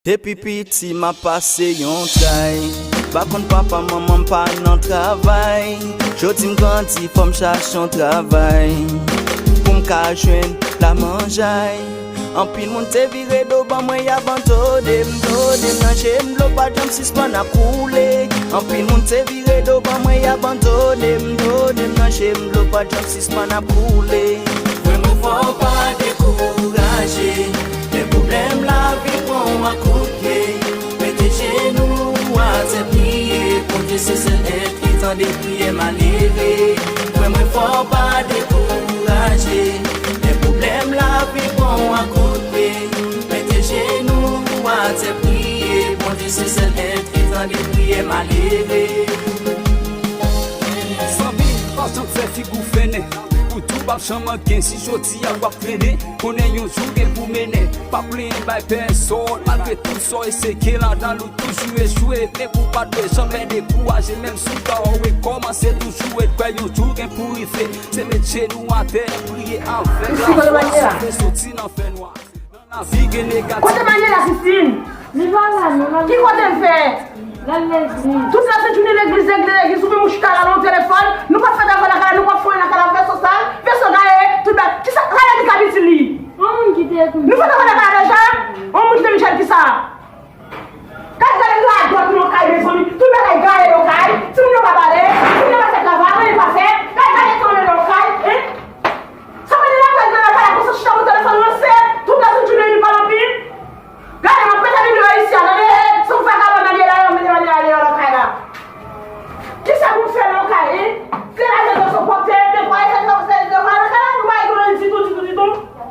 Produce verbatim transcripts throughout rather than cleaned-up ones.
Depi piti m ap pase yon tray. Pa konn papa manman m pa nan travay. Jodi m grandi fò m chache yon travay pou m ka jwenn lamanjay. Anpil moun te vire do ban mwen, y abandone m, done m nan je m, dlo pa janm sispann ap koule. Anpil moun te vire do ban mwen, y abandone m, done m nan je m, dlo pa janm sispann ap koule. Frè mwen, fò w pa dekouraje. Gen pwoblèm lavi pran w ak kout pye. Mete jenou w atè priye. Bondye se sèl èt ki tande priyè malere. Frè mwen, fò w pa dekouraje. Gen pwoblèm lavi pran w ak kout pye. Mete jenou w atè priye. Bondye se sèl èt ki tande priyè malere. Zanmi, pa janm fè figi w fennen. Ou tou p ap janm anyen si jodi a w ap trennen. Konnen yon jou gen pou mennen. Pa plenyen bay pèsòn, malgre tout sa w eseye, ladan l ou toujou echwe. Men ou pa dwe janm dekouraje, menm si w ta rekòmanse toujou, e kwè yon jou gen pou rive. Se met jenou atè, priye avèk lafwa, sove soti nan fènwa. Nan lavi gen negativite. Kote Manuela, Christine? Li pa la non, Manuela. Ki kote l fè? L al legliz. Tout la sent jounen legliz, legliz, legliz. Ou menm ou chita la nan yon telefòn. Nou p ap fè travay lakay la, nou p ap fè anyen lakay la, vèso sal, vèso gaye, tout bagay. Kisa, sa vle di k ap itil li? Yon moun ki te ekri. Nou fè travay lakay la deja? Yon moun ki te Michel, kisa? Kay gade radòt nan kay, mezanmi. Tout bagay gaye nan kay. Timoun yo pa pale. Timoun yo pa fè travay, anyen pa fè. Kay gade timoun yo nan kay, hein? Sa vle di lakay nan lakay la konsa chita pou telefòn ranse. Tout la sent jounen li pale anpil. Gade, m ap pete videyo isi a, tande, e, se yon vagabon Manuela yo, mete Manuela deyò nan kay la. Kisa pou m fè nan kay, en? Se la je de sou pòte, de kwa, e, se, se, de kwa nan kay la, nou pa gen anyen ditou, ditou, ditou.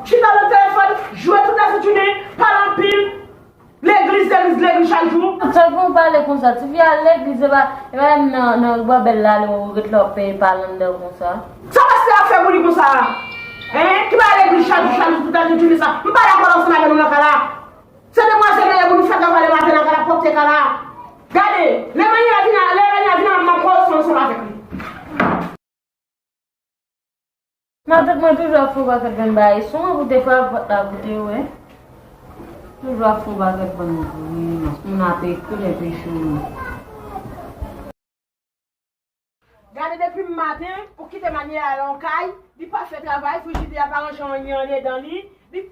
Chita nan telefòn, jwe tout la sent jounen, pale anpil. Legliz, legliz, legliz chak jou. Sa pou w pale konsa? Tifi al legliz, e pa, e pa nan, nan ribòbèl la, ale w ret la w ap peye pale anndan konsa. Sa pastè a fè pou li konsa? Hein? Ki pa al legliz chak jou, chak jou, tout la sent jounen sa. M pa dakò ansanm avè nou nan kay la. Se demwazèl yo ye pou nou fè travay lematen nan kay la, pwòpte kay la. Gade, lè Manuela vin, lè Manuela vin, m ap pale ansanm avèk li. Matant mwen toujou ap fè yon pakèt bann bagay. Si w anvoute fè pòt la pou te wè. Toujou ap fè yon pakèt bann bri. Moun ap ekri lè peche w. Gade depi maten, ou kite Manuela nan kay, li pa fè travay, frijidè a pa ranje anyen andedan li, li,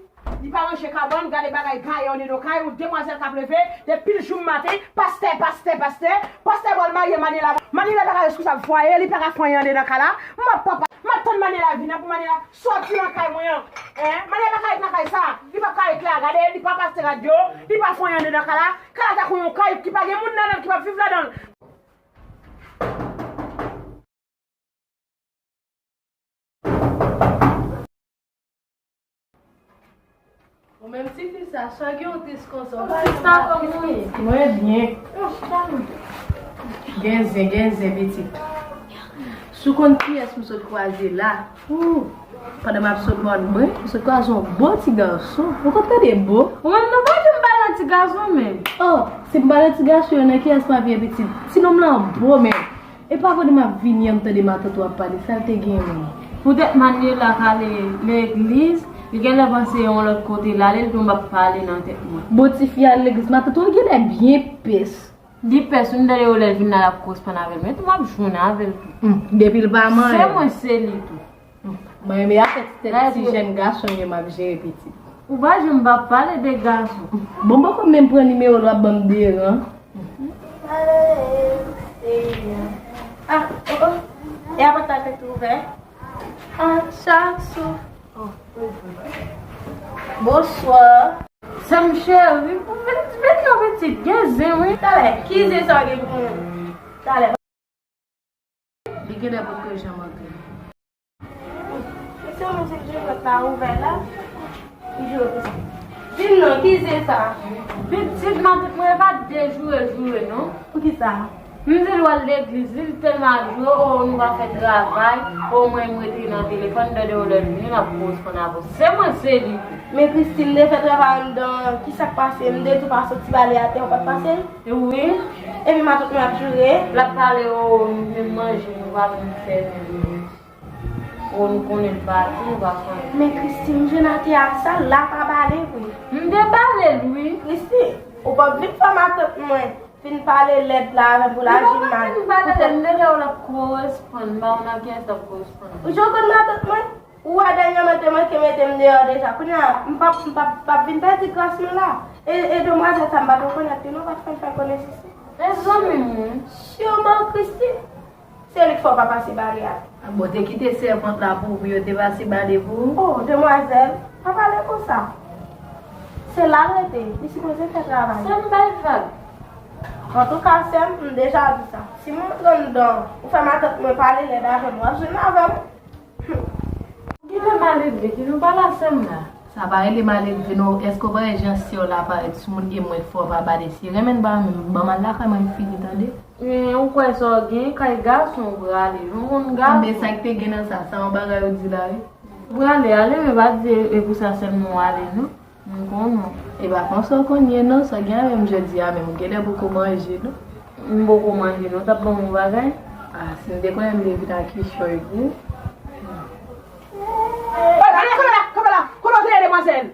li pa ranje kabann, gade bagay gaye andedan kay, yon demwazèl k ap leve, depi l jou maten, pastè, pastè, pastè, pastè ba l marye Manuela. Manuela pa ka responsab fwaye, li pa ka fè anyen andedan kay la. M ap papa, m ap tann Manuela vin an pou Manuela sòti nan kay mwen an. Hein? Manuela pa ka ret nan kay sa. Li p ap ka ret la, gade, li pa pase radyo, li pa fè anyen andedan kay la. Kay la tankou yon kay ki pa gen moun ladan l, ki p ap viv ladan l. Ou menm tifi sa, sa gen w tris konsa, w pa janm pa tris. Mwen byen. Gen zen, gen zen, pitit. Si w konn kiyès m sot kwaze la, ooh, pandan m ap sot bò mwen, m sot kwaze yon bo ti gason. Ou konn tande bo? Ou menm non, pa janm pale yon ti gason menm. Oh, si m pale yon ti gason, nan kiyès m ap ye, pitit? Ti nonm lan bo menm. E pa vre m ap vini an, m tande matant ou ap pale, sa l te gen menm? Poutèt Manuela k ale legliz, li genlè panse yon lòt kote l ale, li tou m ap pale nan tèt mwen. Bon, tifi al legliz, matant ou genlè byen pès. Li pès, wi, m tande yo lè l vin la, l ap koresponn avè l. Men tou m ap jwenn avè l tou. Hmm, depi l pa manyen. Se mwen, se li tou. Mwen renmen afè ti tèt ti jèn gason yo m ap jere pitit. Ou pa janm pa pale de gason. Bon, m poko menm pran nimewo l, w ap ban m deran. Ah, oh, oh. E apòt la te tou ouvè? Ah, chak sou. Oh. Bonswa. Sè m cheri, ou vin, vin non pitit, gen zen wi. Talè, ki zen sa w gen pou mwen? Talè. Li genlè poko janm antre. Mesye, mwen se jwèt la ouvè la. Li jwe pou sa. Di m non, ki zen sa? Pitit matant mwen pa de joure joure non. Poukisa? M di l w al legliz, li tèlman ap jwe, o nou pa fè travay, o mwen m rete nan telefòn, tande w lè l vini, l ap koresponn avè w. Se mwen, se li tou. Men Christine, m te fè travay anndan, kisa k pase? M te di w pa soti bale atè, w pa t pase? Wi. Epi matant mwen ap joure. L ap pale, o, nou menm manje, nou pa menm fè menm. O, nou konnen l pati, nou pa konnen. Men Christine, m jwenn atè a sal, la pa bale vre. M te bale l, wi. Christine, Ou p ap vin fè matant mwen vin pale lèd la avè m pou l aji mal. M pa tande, m deja wè l ap korespond, m pa konn ak kiyès l ap korespond. Ou jan w konn matant mwen? Ou wè dènyèman te manke mete m deyò deja. Kounye a, m p ap, m p ap, p ap vin pèdi gras mwen la. E, e demwazèl sa m pa t rekonèt li non, pa t konn fè konesans li. E zanmi m wi. Sirman Christine. Se li k fè w pa pase bale a. Bon, te kite sèvant la pou ou, pou yo te pase bale pou ou. Oh, demwazèl, pa pale konsa. Se la l rete, li sipoze fè travay. Sè m bay vag. Antouka, sè m, m deja di sa. Si m antre anndan, ou fè matant mwen pale lèd avè m, w ap jwenn avè m. Genlè maledve ki nou pa la sè m la. Sa pa rele maledve non, èske w pa wè jan sè w la parèt sou moun e mwen k fè w pa bale? Si renmen pa renmen, ban m al lakay mwen m fini tande. Men ou kwè sa w gen, kay gason w prale, nou konn gason. Men sa k te gen nan sa, sa yon bagay ou di la wi. Ou prale, ale men pa di e pou sa sèlman w ale non. M konnen w. E pa konsa w konn ye non, sa w gen avè m jodi a menm, ou genlè poko manje non. M poko manje non, w t ap ban m yon bagay? Ah, si m te konnen m te vin ak kichòy pou ou. Kanpe la, kanpe la, kanpe la, kanpe la, demwazèl.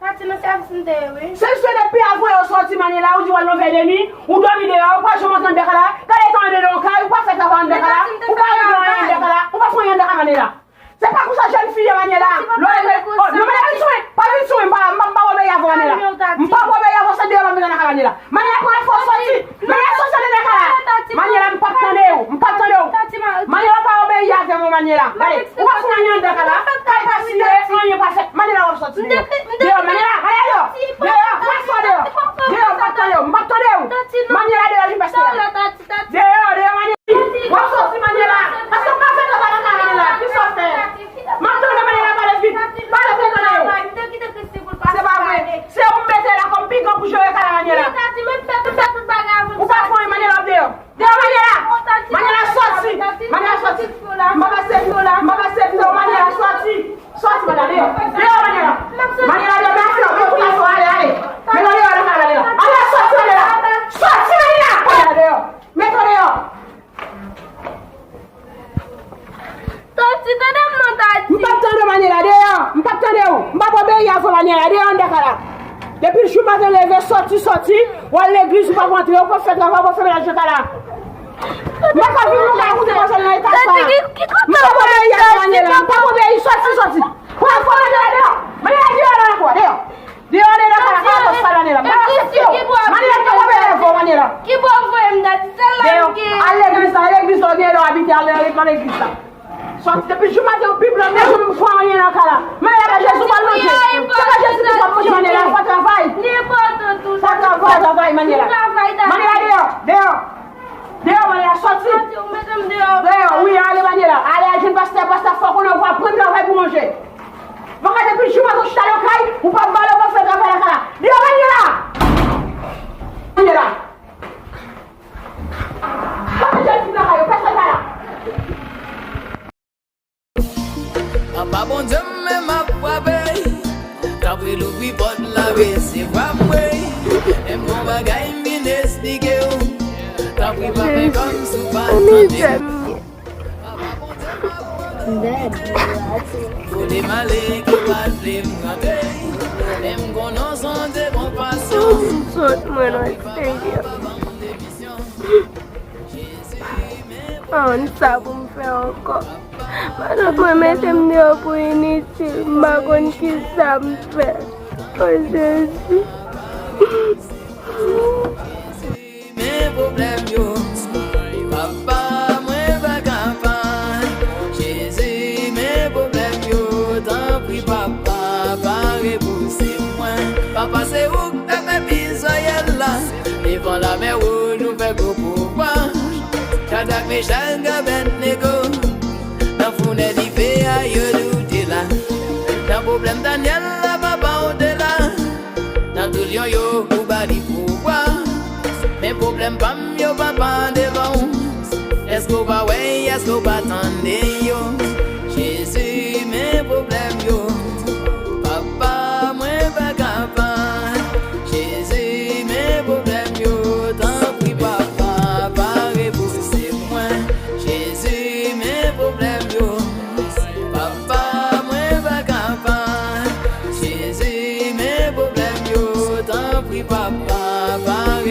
Pati nan sèvis m te ye wi. Se jis depi avan yo sòti Manyela, ou di w al nan vèdeni, ou dòmi deyò, ou pa janm antre anndan kay la, gade tan anndan yon kay, ou pa fè travay anndan kay la, ou pa regle anyen anndan kay la, ou pa fè anyen anndan kay Manyela. Se pa konsa jèn fi ye Manyela. Lè w rive, oh, non, Manyela vin sou mwen, pa vin sou mwen, m pa, m pa, m pa obeyi avè w Manyela. M pa obeyi avè w, se deyò m ap met anndan kay Manyela. Manyela, pran fòs sòti. Manyela, sòti anndan kay la. Manyela, m p ap tande w. M p ap tande w. Manyela, pa obeyi avè m, Manyela. Gade, ou pa fè anyen anndan kay la. Kay pa siye, anyen pa fèt. Manyela, w ap sòti deyò. Deyò, Manyela, Manyela, deyò. Deyò, w ap sòti deyò. Deyò, m p ap tande w. M p ap tande w. Manyela, deyò, vin pase a. Deyò, deyò, Manyela. W ap sòti Manyela. Paske w pa fè travay nan kay Manyela. Kisa w fè? M ap tande Manyela pale vit. Pale pou m tande w. Se pa vre. Se ou m mete la kòm pigan pou jere kay la Manyela. Ou pa fè anyen Manyela, w ap deyò. Deyò Manyela. Manyela sòti. Manyela sòti. M pa pase, m pa pase deyò Manyela sòti. Sòti Manyela deyò. Deyò Manyela. Manyela deyò, mèsi, w ap fè w ale, ale. Mete w deyò nan kay Manyela. Manyela sòti Manyela. Sòti Manyela. Manyela deyò. Mete w deyò. Tati, tande m non, Tati. M p ap tande w Manyela, deyò. M p ap tande w. M p ap obeyi avè w Manyela, deyò anndan kay la. Depi jou maten leve, sòti, sòti, w al legliz, ou p ap rantre, ou p ap fè travay, ou p ap fè menaj nan kay la. M pa ka viv nan kay la pou demwazèl nan eta sa. M p ap obeyi avè w Manyela, m p ap obeyi, sòti, sòti. Pran fò Manyela deyò. Manyela deyò la ankò, deyò. Deyò, deyò, pa la, pa la, pa la, Manela. M pa aksepte w. Manela, m pa konprann avè w, Manela. Ki bò voye m, Dadi? Sèl la m gen. Al legliz la, legliz la, w gen lè w abite, al nan legliz la. Sòti depi jou maten, w Bib la, men jou m fè anyen nan kay la. Manela, pa Jezi, w al manje. Se pa Jezi ki fè w manje, Manela, fò travay. Fò travay, travay, Manela. Manela, deyò, deyò. Deyò, Manela, sòti. Deyò, wi, ale, Manela. Ale, al jwenn pastè, pastè, fò konnen w aprann travay pou manje. Paka depi jou maten w chita nan kay, ou pa bale, ou pa fè travay lakay la. Deyò, Manela! Manela! Pase jèn fi lakay yo, pèsòn pa la. Papa Bondye m men m ap frape. Tanpri louvri pòt la, resevwa m wi. Menm gon bagay m vin esplike w. Tanpri pa fè kòmsi w pa tande. Kote m ale ke w pa t vle m rantre. Men m konnen w sonje bon fason. Sot mwen nan Senyè. Ann sa pou m fè ankò. Matant mwen mete m deyò pou initil, m pa konn kisa m fè. O Jezi. Men pwoblèm yo, papa mwen pa ka pa. Jezi, men pwoblèm yo, tanpri papa, pa repouse mwen. Papa, se ou k te fè pizayèl la, devan lamè wouj ou fè gwo pouvwa. Shadak, Mechak, Abèdnego, nan founè dife a yo di w te la. Nan pwoblèm Danyèl la, papa, ou te la. Nan tou lyon yo, ou ba li pouvwa. Men pwoblèm pa m yo, papa, devan w. Èske w pa wè, èske w pa tande yo? Jezi, men pwoblèm yo. Papa, mwen pa ka pa. Jezi, men pwoblèm yo. Tanpri, papa, pa repouse mwen. Jezi, men pwoblèm yo. Papa, mwen pa ka pa. Jezi, men pwoblèm yo. Tanpri, papa,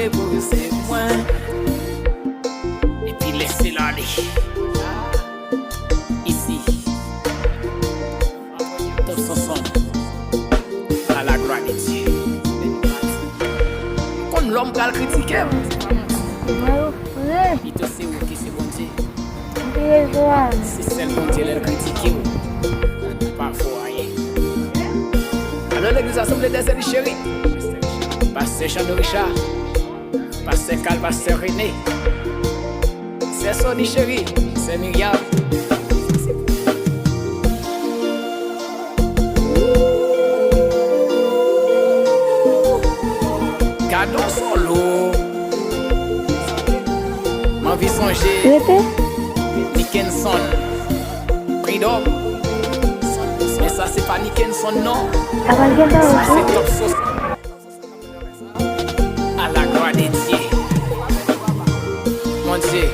Epi lese l ale. Isi. Top Sonson. A la glwa de Dye. M konn lòm pral kritike m. Mwen yo fre. Pito se ou ki se Bondye. M te rezon a. Se sèl Bondye lè l kritike w. Pa fè w anyen. Alo legliz Asanble dè Eli cheri. Pastè Jeannot Richard. Pastè Carl, pastè René. Sè Sony cheri, sè Miriam. Gadon solo. M anvi sonje. Rete. Nickenson. Freedom. Men sa se pa Nickenson non. Sa se Top Sos. A la glwa de Dye. Bondye,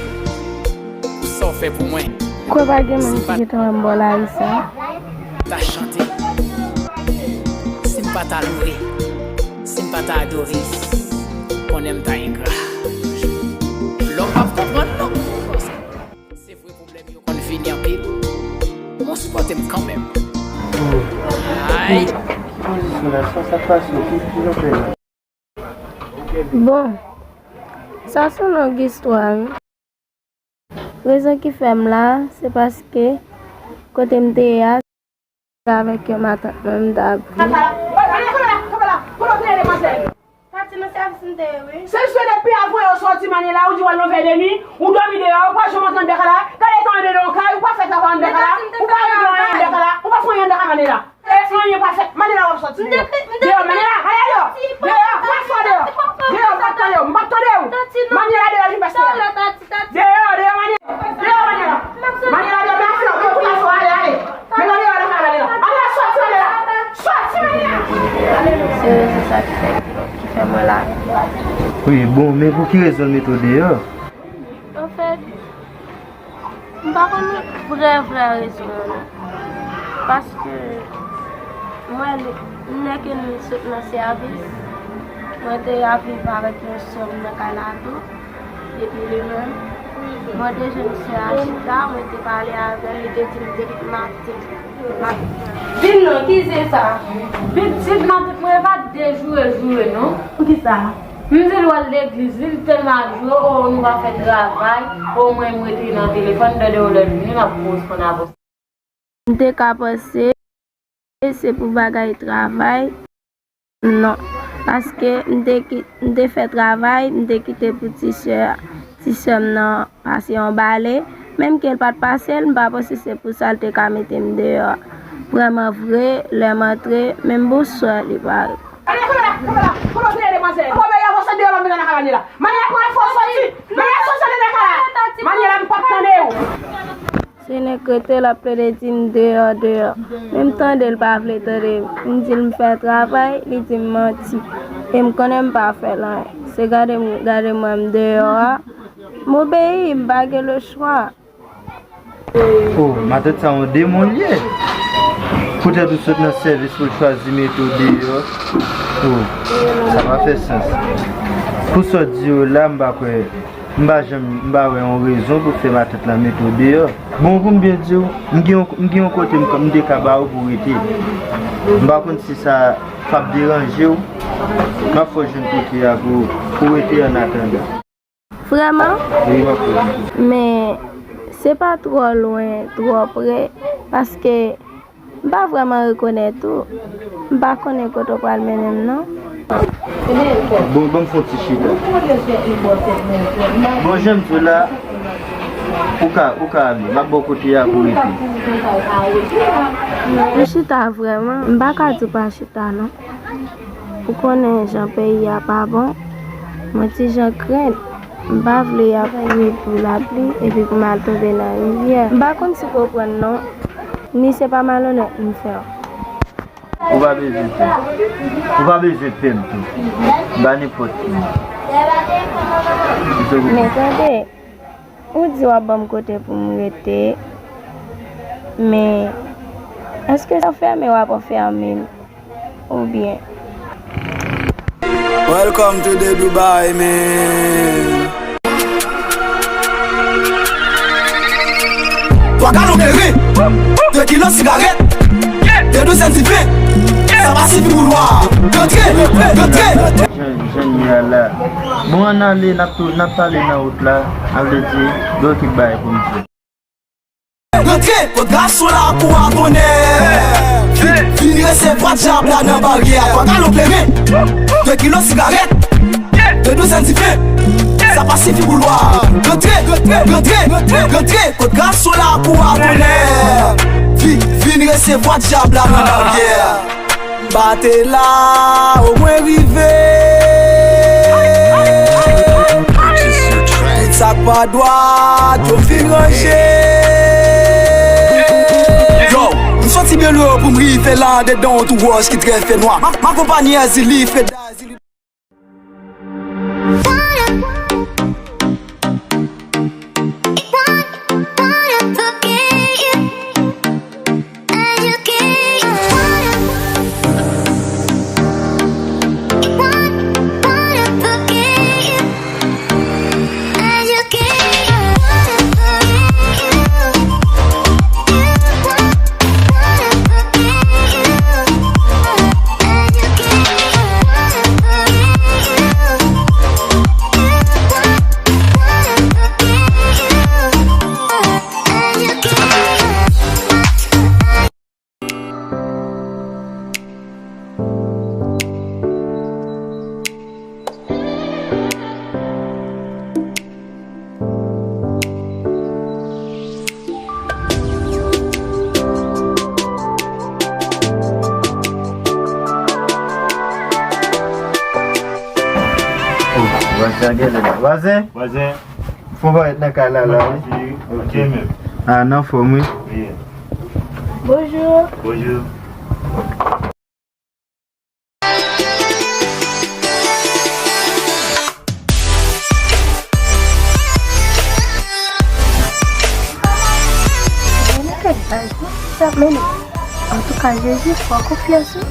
pou sa w fè pou mwen. Kwè pa gen moun ki gentan wè m bò lari sa. Ta chante. Si m pa ta loure, si m pa ta adore, konnen m ta engra. Lòm p ap konprann non. Se vre pwoblèm yo konn vini anpil. Mwen sipòte m kanmenm. Ay. Sou la, sa, sa k pase, ki, ki nou fè la? Bon, sa se yon long istwa, wi. Rezon ki fè m la, se paske kote m te ye a, se avèk yon matant mwen m t ap viv. Tati, nan sèvis m te ye, wi. Se jis depi avan yo sòti, Manniela, ou di w al nan vèdeni, ou dòmi deyò, ou pa janm antre anndan kay la. Gade tan anndan yon kay, ou pa fè travay anndan kay la, ou pa regle anyen anndan kay la, ou pa fè anyen anndan kay, Manniela. Anyen pa fèt. Manniela, w ap sòti deyò. Deyò, Manniela, ale deyò. Deyò, m ap fè w deyò. Deyò, m p ap tande w, m p ap tande w. Manniela, deyò, vin pastè a. Deyò, deyò, Manniela. Deyò, Manniela. Manniela, deyò, m ap fè w, m ap fè w, ale, ale. Manniela, deyò, ale, ale, ale. Manniela, sòti, Manniela. Sòti, Manniela. Se rezon sa ki fè, ki fè mwen la. Wi, bon, men pou ki rezon l mete w deyò? Anfèt, m pa konn vrè, vrè rezon an non. Paske mwen, lè ke m sot nan sèvis, mwen te ap viv avèk yon sè m nan kay la tou. Epi li menm, mwen te jwenn sè a chita, mwen te pale avè l, li te di m depi maten. Vin non, ki zen sa? Vin, si matant mwen pa t dejoure, joure non. Poukisa? M di l w al legliz, li tèlman ap joure, o, nou pa fè travay, o, mwen m rete nan telefòn, tande w lè l vini, m ap koresponn avè w. M te ka panse se pou bagay travay. Non, paske m te ki-, m te fè travay, m te kite pou ti sè, ti sè m nan pase yon bale. Menm ke l pa t pase l, m pa panse se pou sa l te ka mete m deyò. Vrèman vre, lè m antre, menm bonswa li pa reponn. Manniela, pran fòs sòti. Manniela, sòti anndan kay la. Manniela, m p ap tande w. Se nèg rete l ap plede di m deyò, deyò. Men m tande l pa vle tande m. M di l m fè travay, li di m manti. E m konnen m pa fè l anyen. Se gade m, gade m wè m deyò a. M obeyi, m pa gen lechwa. O, matant sa yon demon l ye. Poutèt ou sot nan sèvis pou l chwazi mete w deyò. O, sa pa fè sans. Pou sa w di yo la, m pa kwè. M pa janm, m pa wè yon rezon pou fè matant lan mete w deyò. Bon, pou m byen di w, m gen yon, m gen yon kote m, m te ka ba ou pou w rete. M pa konn si sa p ap deranje w. M ap fè w jwenn kote a pou, pou w rete annatandan. Vrèman? Wi, m ap fè w jwenn kote. Men, se pa twò lwen, twò pre, paske M pa vrèman rekonèt ou. M pa konnen kote w pral mennen m non. Bon, ban m fè yon ti chita. Bon, jan m di w la, ou ka, ou ka ale. M ap ba w kote a pou w rete. M chita vrèman. M pa ka di w pa chita non. Ou konnen jan peyi a pa bon, mwen ti jan krenn. M pa vle y ap kriye pou lapli epi pou m al tonbe nan rivyè. M pa konn si w konprann non, ni se pa malonèt m fè w. Ou pa bezwen pè m. Ou pa bezwen pè m tou. M pa nenpòt ki. Men tande, ou di w ap ban m kote pou m rete, men èske sa w fèmen w ap anfèmen m? Oubyen. Welcome to the Dubai, man. Twa galon kleren, de kilo sigarèt, de douzèn diven. Sa pa sifi pou lwa. Rantre, rantre. Jan, jan n ye a la. Bon, ann ale, n ap tou, n ap pale nan wout la. Sa vle di, gen yon kèk bagay pou m di. Rantre kot gason lakou a tonnè. Vin, vin resevwa dyab la nan baryè. Twa galon kleren, de kilo sigarèt, de douzèn diven. Sa pa sifi pou lwa. Rantre, rantre, rantre, rantre kot gason lakou a tonnè. Vin, vin resevwa dyab la nan baryè. M pa te la, o mwen rive. Tout sa k pa dwat, yo fin ranje. Yo, m soti byen lwen pou m rive la, andedan yon tou wòch ki trè fè nwa. M akonpanye Èzili, Freda Èzili. Vwazen, gen lè la. Vwazen? Vwazen. Fò parèt nan kay la, la, wi. Mèsi. Ok. Ok, menm. Ah, nan fòm, wi. Wi. Bonjou. Bonjou. Mennen kèk baz, non? Sa ap mennen. Antouka, Jezi, fò konfyans, wi.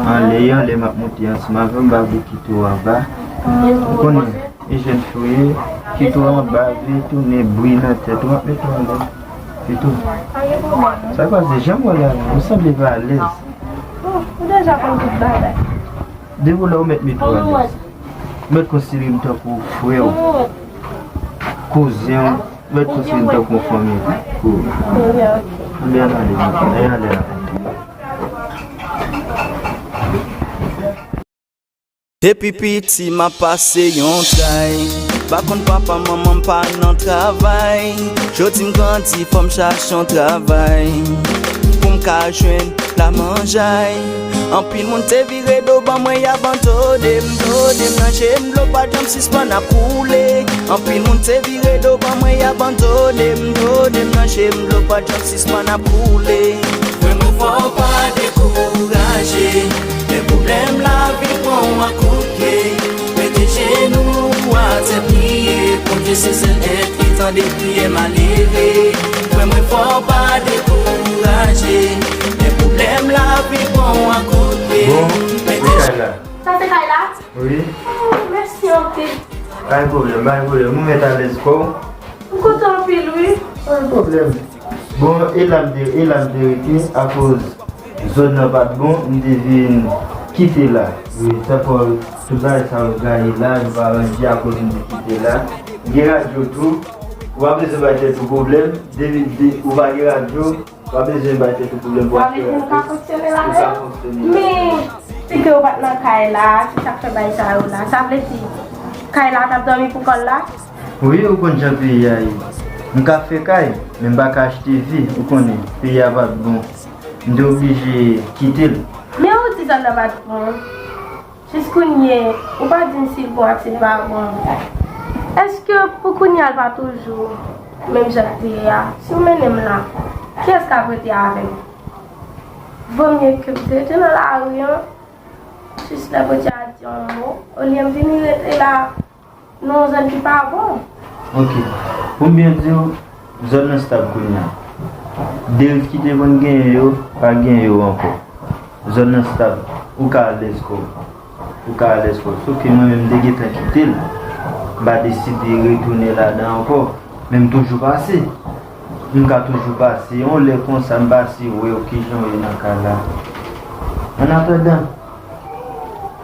Anlè, anlè, m ap monte ansanm avè w, m pa vle kite w anba. Ou konnen, e jèn fi w ye, kite w anba, vle tounen bri nan tèt ou, m ap mete w anlè. Kite w. Sa k pase, jan m wè w la, ou sanble pa alèz. Ou deja konn tout bagay. Depi lè ou mèt mete w alèz. Ou mèt konsidere m tankou frè w, kouzen w, ou mèt konsidere m tankou yon fanmi pou ou. Ebyen, ann ale, ann ale la. Depi piti m ap pase yon tray. Pa konn papa, manman m pa nan travay. Jodi m grandi, fò m chache yon travay pou m ka jwenn lamanjay. Anpil moun te vire do ban mwen, y abandone m, done m nan je m, dlo pa janm sispann ap koule. Anpil moun te vire do ban mwen, y abandone m, done m nan je m, dlo pa janm sispann ap koule. Frè mwen, fò w pa dekouraje. Lè pwoblèm lavi pran w a kout pye, mete jenou w atè, priye. Bondye se sèl èt ki tande priyè malere. Frè mwen, fò w pa dekouraje. Lè pwoblèm lavi pran w a kout pye, bon, mete... Sa se kay la? Wi. Oh, mèsi anpil. Pa gen pwoblèm, pa gen pwoblèm. Ou mèt alèz kò w. M kontan anpil, wi. Pa gen pwoblèm. Bon, e la m te, e la m te rete akoz zòn nan pa t bon, m te vin kite la. Wi, tankou tout bagay sa yo gaye la, nou pa ranje akoz m te kite la. Gen radyo tou. Ou pa bezwen bay tèt ou pwoblèm, depi de, ou pa gen radyo, ou pa bezwen bay tèt ou pwoblèm pou achte radyo. Ou ka fonksyone la menm? Ou ka fonksyone la. Men, si ke ou pa t nan kay la, se sa k fè bagay sa yo la. Sa vle di, kay la t ap dòmi pou kò l la? Wi, ou konn jan peyi a ye. M ka fè kay, men m pa ka achte vi, ou konnen, peyi a pa t bon. M te oblije kite l. Men ou di zòn nan pa t bon. Jis kounye, ou pa di m si l bon ak si l pa bon. Èske pou kounye a l pa toujou menm jan l te ye a? Si w mennen m la, kiyès k ap rete avè m? Vomye ke m te rete nan lari an, jis lè Bondye a di yon mo, olye m vini rete la. Nan yon zòn ki pa bon. Ok. Pou m byen di w, zòn nan stab kounye a. Deriv ki te konn genyen yo, pa genyen yo ankò. Zòn nan stab. Ou ka alèz kò w. Ou ka alèz kò w. Sof ke mwen menm, m te gentan kite l. M pa deside retounen ladan ankò. Men m toujou pase. M ka toujou pase. Yon lè konsa, m pase wè w kijan w ye nan kay la. Annatandan.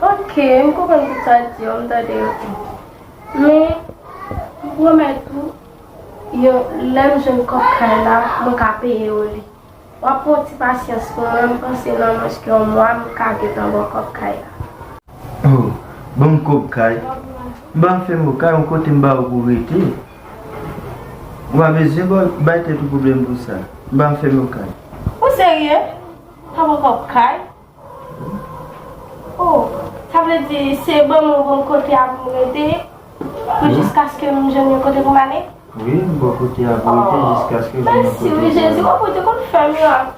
Ok, m konprann tout sa w di yo, m tande yo tou. Men, m pwomèt ou, yon, lè m jwenn kòb kay la, mwen ka peye w li. W ap pran yon ti pasyans pou mwen, m panse nan mwens ke yon mwa, m ka gentan ba w kòb kay la. Oh, ban m kòb kay? M pa fèmen w kay, yon kote m ba w pou w rete. Ou pa bezwen ba-, bay tèt ou pwoblèm pou sa. M pa fèmen w kay. Ou serye? Pa ban m kòb kay? Oh, sa vle di se ban m ou ban m kote a pou m rete, pou jiskaske m jwenn yon kote pou m ale? Wi, m ba w kote a pou w rete jiskaske w jwenn yon kote pou w ale. Mèsi wi, Jezi, w ap rete konn fè mirak.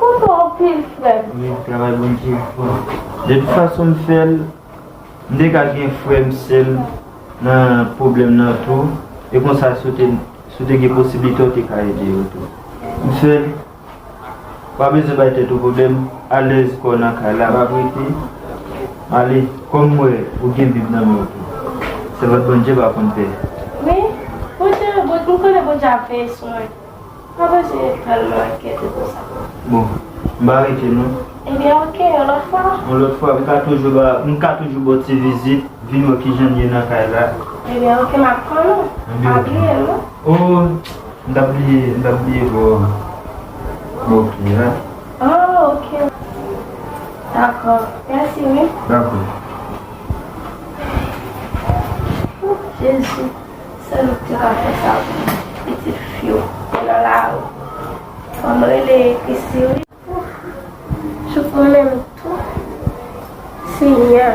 Kontan anpil, frè m. Wi, travay Bondye. Bon, de tout fason, m fè l. M te ka gen frè m, sè m nan pwoblèm nan tou. E konsa, si w te, si w te gen posiblite, w te ka ede yo tou. M fè l. Pa bezwen bay tèt ou pwoblèm, alèz kò w nan kay la, pa prete. Ale, kòm m wè ou gen Bib nan men w tou. Sèvant Bondye pa konn pè. Wi, Bondye, Bondye, m konnen Bondye ap veye sou mwen. M pa bezwen tèlman enkyete pou sa. Bon, m pa rete non. Ebyen, oke, yon lòt fwa. Yon lòt fwa, m ka toujou ba, m ka toujou ba w ti vizit. Vin wè kijan l ye nan kay la. Ebyen, oke, m ap tann ou. Ebyen, pa bliye m non. Oh, m t ap bliye, m t ap bliye ba w, ba w kle a. Oh, oke. Dakò. Mèsi, wi. Dakò. Jezi, sèl ou ki te ka fè sa pou pitit fi w ki nan lari. Fò m rele Kristi, wi. Jouk mwen menm tou. Senyè,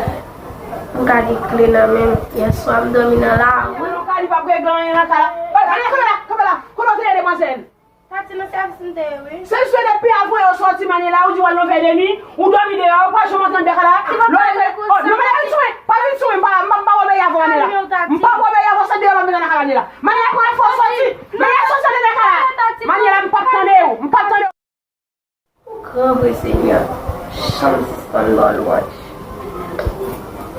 m gade kle nan men m. Yèswa, m dòmi nan lari. Nan kay li p ap regle anyen nan kay la. Kanpe la, kanpe la, kanpe la. Kote w te ye, demwazèl? Tati, nan sèvis m te ye, wi. Se jwe depi avan yo sòti, Manyela, ou di w al nan vèdeni, ou dòmi deyò, ou pa janm antre anndan kay la. Lè w rive, oh, non, men pa vin sou mwen, pa vin sou mwen, m pa, m pa, m pa obeyi avè w, Manyela. M pa obeyi avè w, se deyò m ap vin nan kay la, Manyela. Manyela, pran fòs sòti. Manyela, sòti anndan kay la. Manyela, m p ap tande w, m p ap tande w. Ou gran vre, Senyè. Janm sispann ba w lwanj.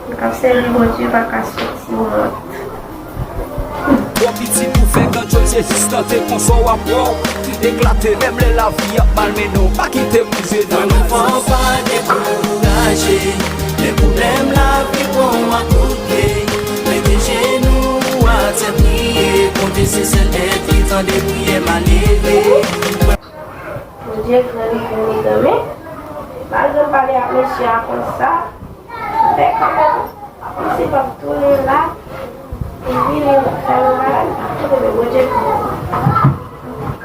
M k ap sèvi Bondye pa ka soti wont. Twò piti pou fè grandyòz, se jis tande konsa w ap wè w eklate. Menm lè lavi ap malmennen w, pa kite m rive nan. Mwen, mwen fè w pa dekouraje. Men pwoblèm lavi pran w ak kout pye. Mete jenou w atè, priye. Bondye se sèl nèg ki tande priyè malere. Bondye gran, li gran, li gran, men malgre m pale ak mesye a konsa, m fè kanmenm, misye p ap tounen la, epi li fè yon bagay, m p ap tounen, men Bondye gran.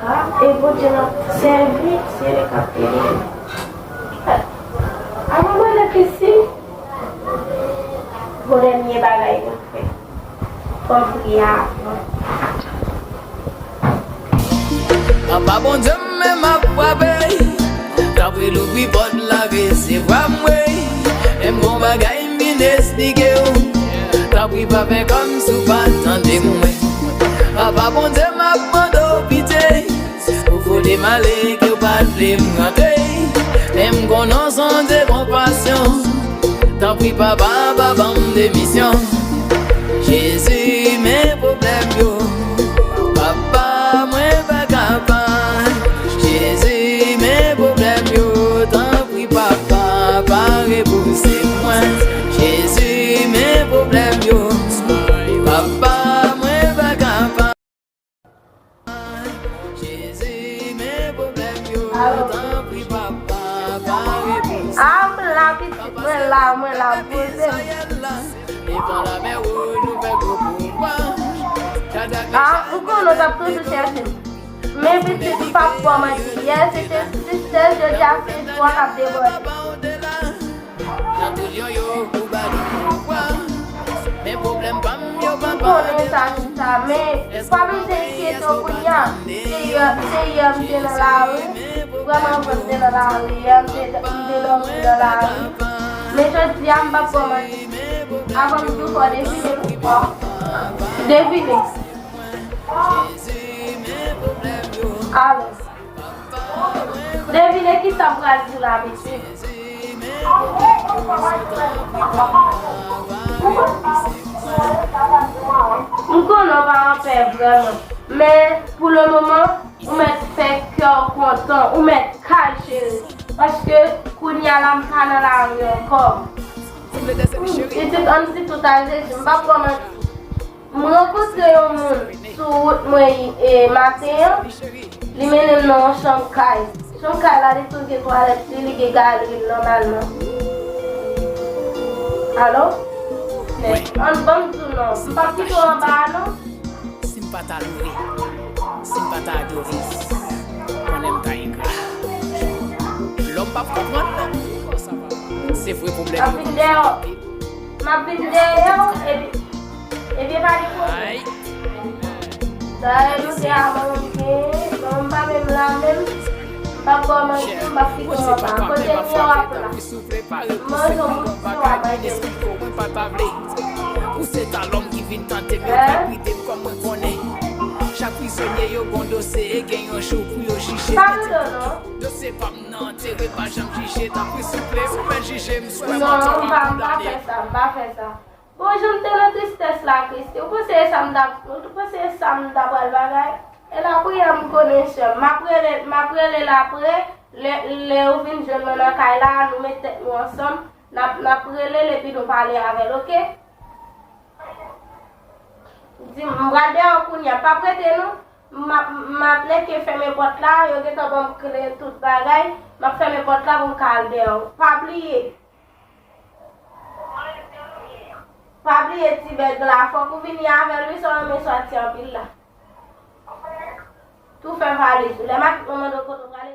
Antouka, e Bondye n ap sèvi, se li k ap ede nou. Avan mwen rele Kristi, gon dènye bagay pou m fè. Fò m priye avan. Papa Bondye m, men m ap frape. Tanpri louvri pòt la, resevwa m, wi. Menm gon bagay m vin esplike w. Tanpri pa fè kòmsi w pa tande m, wi. Papa Bondye m ap mande w pitye. Ou fout m ale ke w pa t vle m rantre. Men m konnen w sonje konpasyon. Tanpri, papa, pa ban m demisyon. Jezi, men pwoblèm yo. Papa, mwen pa kapab. Jezi, men pwoblèm yo. Tanpri, papa, pa repouse mwen. Jezi, men pwoblèm yo. Papa, mwen pa kapab. Mwen la, mwen la, m poze m. Ah, m konnen w t ap toujou chèche m. Men pitit, m p ap ba w manti. Yè se te sis sèz, jodi a se twa k ap debòde. M konnen sa, sa, men pa bezwen enkyete w kounye a. Se yè, se yè m te nan lari. Vrèman vre, m te nan lari yè, m te, m te dòmi nan lari. Men jodi a, m p ap ba w manti. Avan m di w fò devine, devine. Alò, devine kisa m pral di w la, mesye. M konnen w pa anpè vrèman, men pou le moman, ou mèt fè kè w kontan, ou mèt kay cheri. Paske kounye a la, m pa nan lari ankò. Pitit, ann di tout a Jezi, m p ap ba w manti. M rankontre yon moun sou wout mwen, e, maten an. Li mennen m nan yon chanm kay. Chanm kay la, li tou gen twalèt li, li gen galri l nòmalman. Alo? Ann ban m di w non. M p ap kite w anba a non. Si m pa t adore, si m pa t adore, konnen m ta engra. Lòm p ap konprann non. Se vre pwoblèm yo kòmanse ap pote. M ap vin dèyè w, epi, epi pa gen pwoblèm. Dayè, nou te avan m gen, bon, m pa menm la menm. M p ap ba w manti, m p ap kite w anba. Kote m ye w ap la. M manje w bouti w ap manje m. Ou se ta lòm ki vin tante m, yo pèpite m kòm mwen konnen. Chak prizonye yo gon dosye e gen yon jou pou yo jije. Pa tande w non. Dosye pa m nan antere, pa janm jije, tanpri souple, ou mèt jije m, swè m an tò, m kondane. Non, m pa, m pa fè sa, m pa fè sa. Bon, jan m te nan tristès la, Christy, ou panse e sa m t ap, ou panse e sa m ta pral bagay? E lapriyè m konnen sè m. M ap rele, m ap rele l apre, lè, lè ou vin jwenn mwen nan kay la, nou met tèt nou ansanm, n ap, n ap rele l epi nou pale avè l, oke? Di m, m pral dèyè w kounye a, p ap rete non. M ap, m ap nèke fèmen pòt la, yo gentan ban m kle tout bagay, m ap fèmen pòt la pou m ka al dèyè w. Pa bliye. Pa bliye ti bèg la, fòk ou vini avè l wi, sa w renmen sòti anpil la. Tou fè valiz ou. Lè matant mwen mande w kote w prale.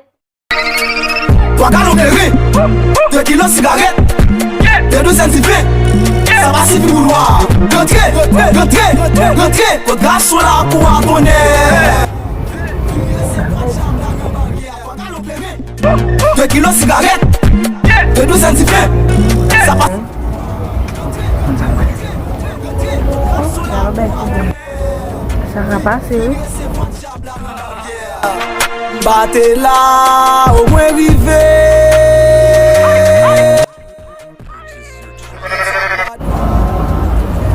Twa galon kleren, de kilo sigarèt, de douzèn diven, sa pa sifi pou lwa. Rantre, rantre, rantre, kot gason la kou a tonnè. De kilo sigarèt, de douzèn diven. Sa pa. Sa ka pase wi. M pa te la, ou mwen rive.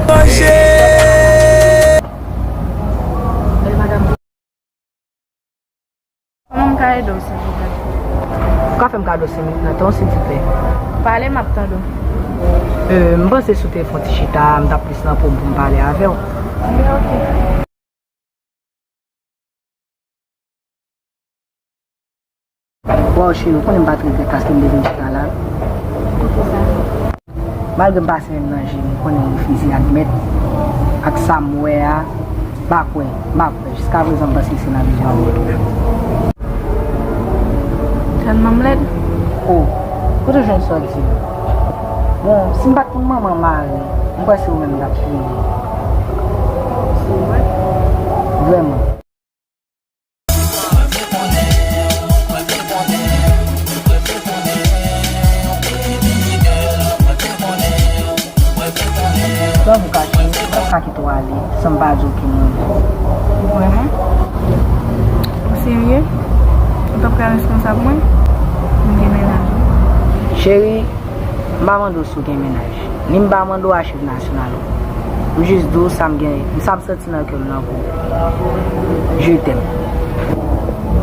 Manje. Kòman m ka ede w, silvouplè? Ou ka fè m kado senk minit nan tan w, silvouplè? Pale, m ap tande w. Euh, m panse si w te fè yon ti chita, m t ap plis nan po m pou m pale avè w. Oke. Waw, cheri, ou konnen m pa t regrèt paske m te vin chita la. Poukisa? Malgre m pase menm nan je m, ou konnen m refize admèt ak sa m wè a, m pa kwè, m pa kwè. Jiskaprezan, m panse se nan vizyon an m wè tou. Tèlman m lèd. Oh, kote w jwenn sa w di? Bon, si m pa t konn manman Mari, m kwè se ou menm m t ap touye. Se vre? Vrèman. Kòman ou ka kite, ou ka kite w ale san m pa di w ki moun? Vrèman? Ou serye? Ou t ap ka responsab mwen? M gen mennaj. Cheri, m pa mande w si w gen mennaj. Ni m pa mande w achiv nasyonal ou. M jis di w sa m gen, sa m santi nan kè m nan pou ou. Je t'aime.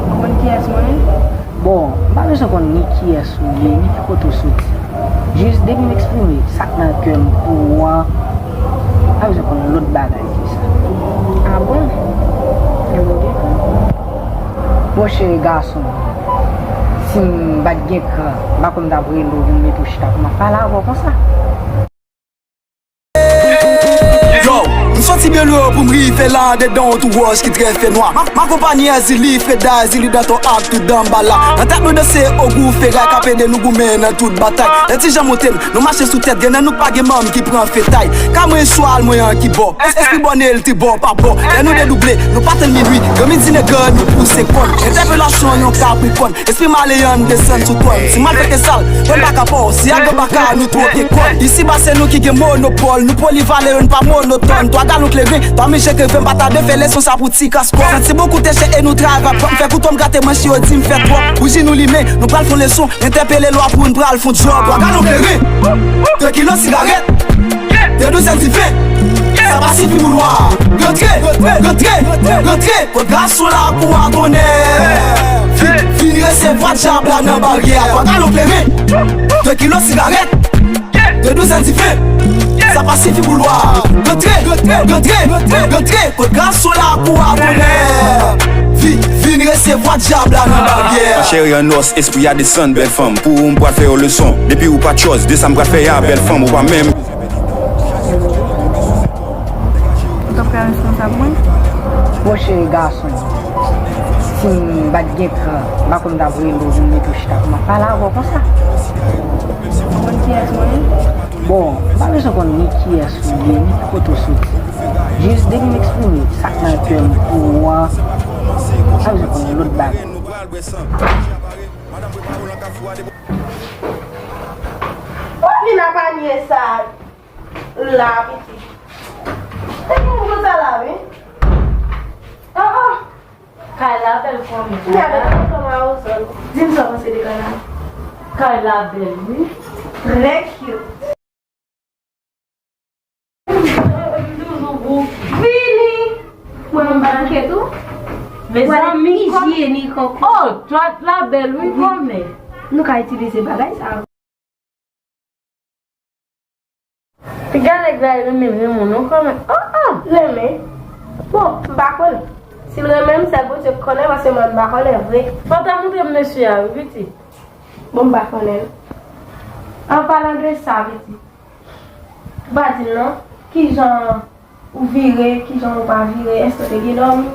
Ou konn kiyès mwen ye? Bon, m pa bezwen konn ni kiyès ou ye, ni ki kote w soti. Jis depi m eksprime sa k nan kè m pou ou an, m pa bezwen konn lòt bagay ke sa. A bon? Ebyen oke. Bon, cheri gason, Si m pa t gen kran, m pa kwè m t ap rele w vin mete w chita pou m ap pale avè w konsa. Yo, m soti byen lwen pou m rive la, andedan yon tou wòch ki trè fè nwa. M akonpanye Èzili, Freda, Èzili Danton ak tout Danbala. Nan tèt nou danse ogou feray k ap ede nou goumen nan tout batay. Lè ti jan monte n, nou mache sou tèt, gen nan nou k pa gen manm ki pran fetay. Ka mwen chwal mwen an ki bò. Espri bòne l te bò pa bò. Lè nou dedouble, nou pa tann minui. Granmidi nèg nou pouse kòn. Entèpelasyon yon kaprikòn. Espri maleyan desann sou twòn. Si malfektè sal, yo n pa ka pa w. Si agan baka, nou twoke kòn. Isiba se nou ki gen monopòl. Nou polivalen, yo n pa monotòn. Twa galon kleren, twa miche ke ven pa tade fè leson sa pou ti kas kòb. Santi bon koute chè e nou travay pwòp. Fè kouto m grate manch yo di m fè twòp. Bouji nou limen, nou pral fon leson. Entèpele lwa pou n pral fon djòb. Twa galon kleren, de kilo sigarèt, de douzèn diven. Sa pa sifi pou lwa. Rantre, rantre, rantre. Kot gason lakou a tonnè. Vin, vin resevwa dyab la nan baryè. Twa galon kleren, de kilo sigarèt, de douzèn diven. Sa pa sifi pou lwa. Rantre, rantre, rantre. Kot gason lakou a tonnè. Vin, vin resevwa dyab la nan baryè. An chè e an os, espri a desann, bèl fanm. Pou ou, m pral fè yon leson. Depi ou pa tchòz, de sa m pral fè a, bèl fanm, ou pa menm. Ou t ap ka responsab mwen? Monchè gason, si m pa t gen kran, m pa kwè m t ap rele w vin mete w chita pou m ap pale avè w konsa. Ou konn kiyès mwen ye? Bon, m pa bezwen konn ni kiyès ou ye, ni ki kote w soti. Jis depi m eksprime sa k nan kè m pou ou an, m pa bezwen konn lòt bagay. Ou vin ak panye sa la, pitit. Te gen moun konsa la, wi. Ah, ah. Kay la bèl fanmi. Gade, fanmi a Ozòn. Di m sa w panse de kay la. Kay la bèl, wi. Trè cute. Vini! Mwen m pa bouke tou. Mezanmi, kòm... Ijyenik ankò. Oh, dwat la bèl, wi, kòmè. Nou ka itilize bagay sa. Piga nèg la renmen, renmen w non kòmè. Oh, oh, renmen. Bon, m pa konn. Si l renmen m, sèl Bondye k konnen, paske mwen m pa konnen vre. Fò w ta montre m mesye a, wi, pitit. Bon, m pa konnen. An palan de sa, pitit, ou pa di m non, kijan ou vire, kijan ou pa vire, èske w te gen dòmi?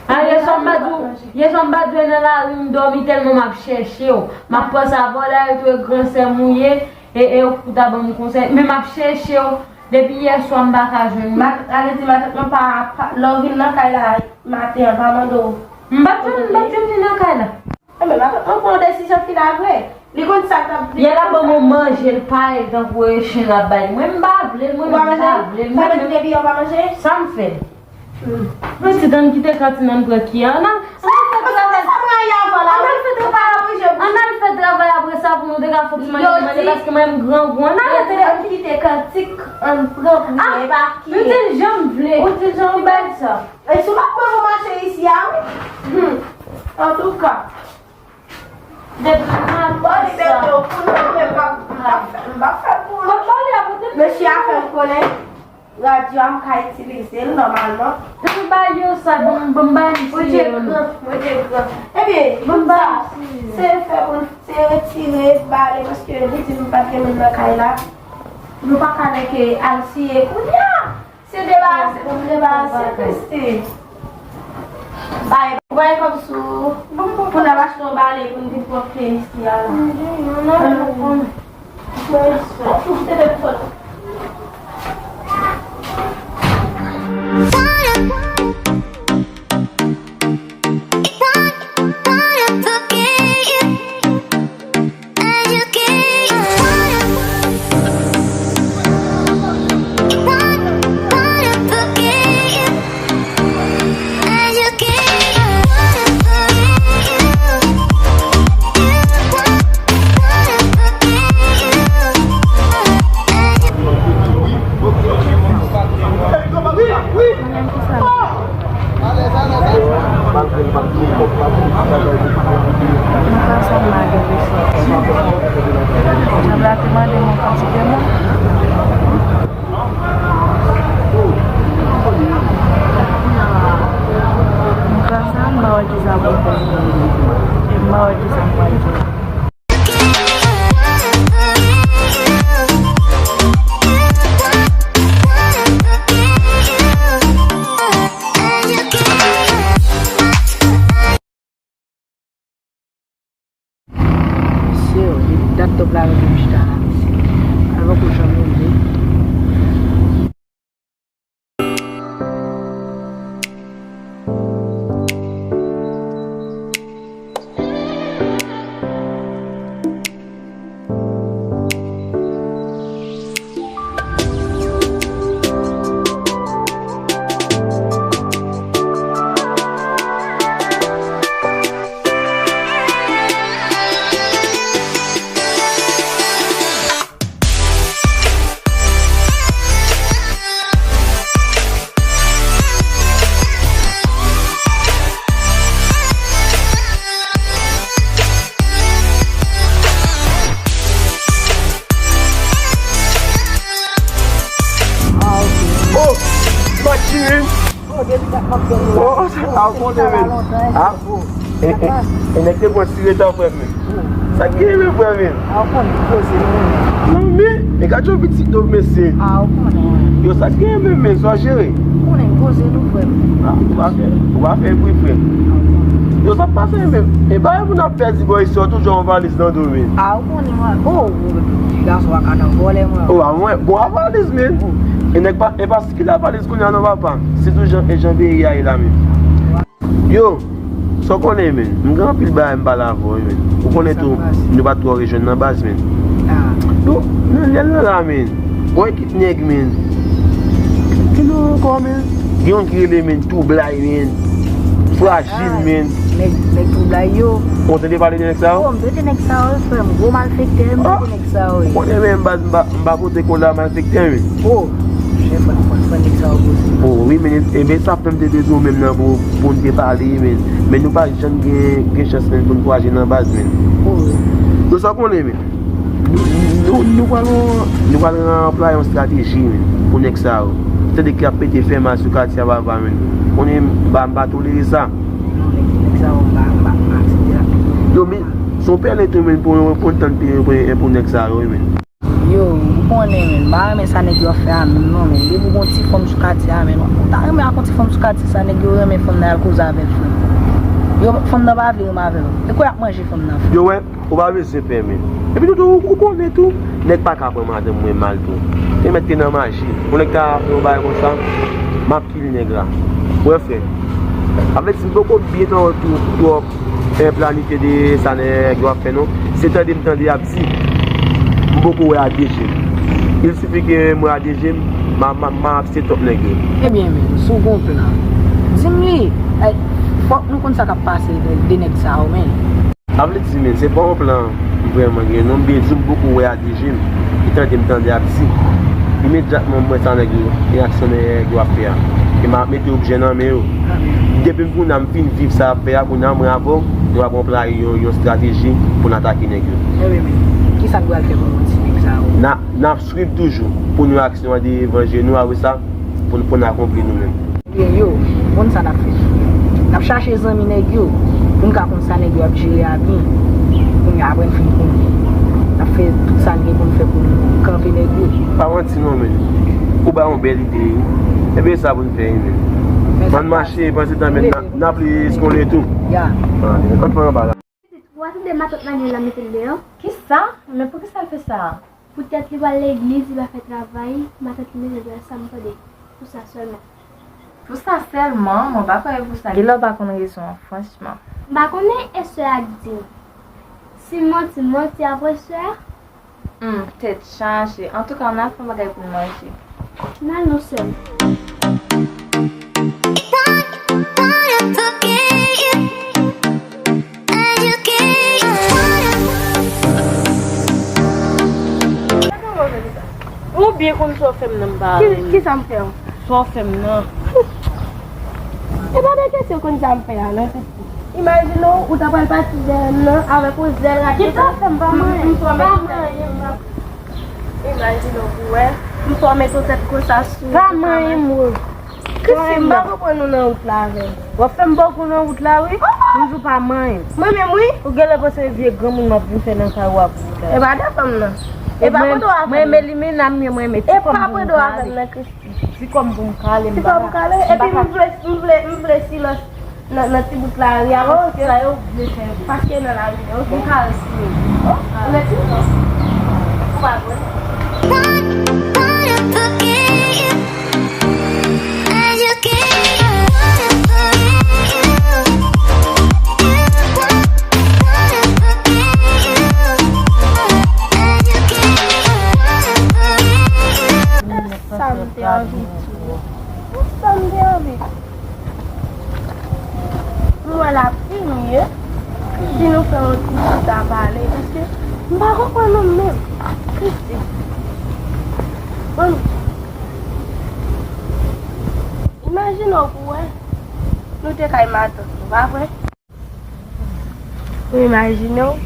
A, yè swa m pa di w, yè swa m pa di w nan lari m dòmi tèlman m ap chèche w. M ap panse avè w, la yo tou e gran sè m ou ye, e, e ou ta ban m konsèy, men m ap chèche w depi yè swa m pa ka jwenn ou. Matant, ale di matant mwen pa, pa, lè w vin nan kay la maten an, pa mande w. M pa t janm, m pa t janm vin nan kay la. Enben, matant mwen pran yon desizyon final vre. Li konn sa l t ap di. Yè l ap ban mwen manje, l pale tankou e chen l ap bay. Mwen, m pa vle l, mwen menm, m pa vle l, mwen menm. Sa vle di depi yè w pa manje? Sa m fè? Hmm. Mwen di, tann kite kantin nan pran ki an. Ann al fè travay. Sa mwen ye avan la. Ann al fè travay. Ann al fè travay apre sa pou nou te ka fè ti manje manje, paske mwen menm grangou. Ann al fè travay. Yo di, yo di ann kite kantik, ann pran priyè, epa ki. M di l jan m vle. Ou di l jan w vle. Ki bèl sa. E si w pa t pran pou mache isi a, wi. Hmm. Antouka. Depi maten sa. Bon, li bèl pou nou, men m p ap, m p ap fè, m p ap fè pou nou. Mesye a fè m konnen radyo a m ka itilize l nòmalman. Depi ba yo sa, ban m, ban m ba misye yo. Bondye gran, Bondye gran. Ebyen, ban m ba misye. Se fè pou n, se retire, bale, paske li di m pa t gen moun nan kay la. Nou pa ka nèke al siye kounye a. Se debarase pou m debarase, Christy. Bay, bay kòb sou, pou n ap achte yon bale pou n vin pwòpte isi a la. Ann, ann, ann. Mwen, mwen, mwen, mwen, mwen. Mwen panse m pa gen resous. Djab la te mande m yon kantite moun. Mwen panse m pa wè kisa pou m fè. E m pa wè kisa m pral fè. Yo pral rive m chita la, mesye. Alò, kou janm rive. Oh, Matin! Oh, depi dat m ap tann ou la. Oh, sa ta konte, men. Ah, e, e, e nèg te pran ti reta, frè m. Sa k gen, men, frè m? Ah, ou konn poze nou, men. Non, men, e gad yon pitit dòm, mesye. Ah, ou konnen. Yo, sa k gen, men, men, sa w jere? Ou konnen poze nou, frè m. Ah, ou pa fè, ou pa fè bri, frè m. Yo, sa k pase, men? E pa pou n ap pèdi bò isi, toujou yon valiz nan do, men. Ah, ou konnen, mwen. Oh, oh, ti gason a ka nan vòlè, mwen. Oh, a mwen, bon, a valiz, men. E nèg pa, e pa ki la valiz kounye a non, papa. Se tou jan, e jan peyi a ye la, men. Yo, sa w konnen, men. M gen anpil bagay m pale avè w, men. Ou konnen tou, nou pa twò rejwenn nan baz, men. Yo, nan lè l nan la, men. Yon ekip nèg, men. Ki non ankò, men? Gen yon ki rele, men, Toublay, men. Frajil, men. Nèg, nèg Toublay yo. Ou tande pale de nèg sa yo? Oh, m tande nèg sa yo, frè m. Gwo malfektè, m tande nèg sa yo, wi. Ou konnen, men, baz, m pa, m pa pote kola malfektè, men. Oh, chèf, mwen konn fè nèg sa yo poze. Oh, wi, men, e, men sa fè m te bezwen w menm nan pou, pou n te pale, men. Men nou pa janm gen, gen chans, men, pou n kwaze nan baz, men. Oh, wi. Nou sa konnen, men. Nou, nou, nou pral, nou pral anplwaye yon estrateji, men, pou nèg sa yo. Tande k ap pete fè mal sou katye a, papa, men. Konnen m pa, m pa tolere sa. Non, nèg, nèg sa yo, m pa, m pa, m pa aksepte la. Yo, men, se yon pèlen tou, men, pou, pou n tann peye pou, pou nèg sa yo, men. Yo, ou konnen, men, m pa renmen sa nèg yo ap fè a menm non, men. Depi w gon ti fanm sou katye a, men, ou ta renmen ak yon ti fanm sou katye sa, nèg yo renmen fanm nan al koze avè l, frè m. Yo, fanm nan pa vle renmen avè w. E kwa y ap manje fanm nan, frè m? Yo, wè, ou pa bezwen pè, men. Epi tou, tou, ou konnen tou, nèg pa ka pran madanm mwen mal tou. Te mèt te nan maji. Pou nèg ta fè yon bagay konsa, m ap kill nèg la. Ou wè, frè. Sa vle di, m poko byen twò, twò, twò, eh, planifye de sa nèg yo ap fè, non. Se tande m tande y ap di, m poko wè a de je m. Il suffit ke m wè a de je m, m a, m a, m a akse twòp nèg yo. Ebyen, men, si w gon plan, di m li. Eh, fòk nou konn sa k ap pase de, de nèg sa yo, men. Sa vle di, men, se pa yon plan m vrèman gen, non, m byen di w, m poko wè a de je m. E tande m tande ap di. Imedyatman m wè sa nèg yo, e aksyon nèg yo ap fè a. E m ap mete objè nan men yo. Depi m kounye a m fin viv sa y ap fè a, kounye a mwen avè w, nou ap anplwaye yon, yon estrateji pou n atake nèg yo. Ebyen, men, kisa n pral fè pou nou ti nèg sa yo? N a, n ap swiv toujou pou nou aksyon an devan je nou, apre sa, pou n, pou n akonpli nou menm. Ebyen, yo, konn sa n ap fè. N ap chache zanmi nèg yo, pou n ka konn sa nèg yo ap jere a byen. Kounye a, apre n fin konnen, n ap fè tout sa n gen pou n fè pou n kanpe nèg yo. Pa manti non, men. Ou bay yon bèl ide, wi. Ebyen, sa pou n fè, wi, men. Ann mache, panse tan, men, n a, n ap lis konnen tou. Ya. Ah, ann pran anba la. Ou pa tande matant Manuela mete l deyò? Kisa? Men poukisa l fè sa? Poutèt li pral legliz, li pa fè travay, matant li mete l deyò, sa m tande. Pou sa sèlman. Pou sa sèlman? Mwen pa kwè pou sa. Genlè w pa konn rezon an, franchman. M pa konnen, e sè a k di m. Si m manti, m manti apre sè a. Hmm, tèt chaje. Antouka, ann al fè yon bagay pou n manje. N al non, sè m. Ou byen konn sa w fè m nan, m pa renmen. Ki, ki sa m fè w? Sa w fè m nan. E pa de kesyon konn sa m fè a, non, Kristi. Imajine w, ou ta pral pati dèyè m nan avèk yon zèl raketa. Kisa w fè m pa manyen? M, m fòme yon tèt. Imajine w pou wè. M fòme yon tèt konsa sou ou. Pa manyen m, Rose. Kristi, m pa konprann ou nan wout la avè m. W ap fè m bògou nan wout la, wi. M di w pa manyen m. Mwen menm, wi. Ou genlè panse vye granmoun m ap vin fè nan kay ou a pou ou la. E pa defann m nan. E pa pran dwa avè m. Mwen renmen limena m, mwen renmen ti fanm pou m kale. E pa pran dwa avè m nan, Kristi. Ti kòm pou m kale, m pa ka. Ti kòm kale, epi m vle, m vle, m vle silans nan, nan ti bout lari a, paske, sa yo vle fè vre. Paske nan lari a, ok. M ka respire. Oh, ou mèt silans. Sa m te anvi di w. Sa m te anvi di w. M wè l ap pi mye si nou fè yon ti chita pale, paske m pa konprann nou menm. Kristi. Bon, imajine w pou wè, nou te kay matant nou, pa vre? Ou imajine w,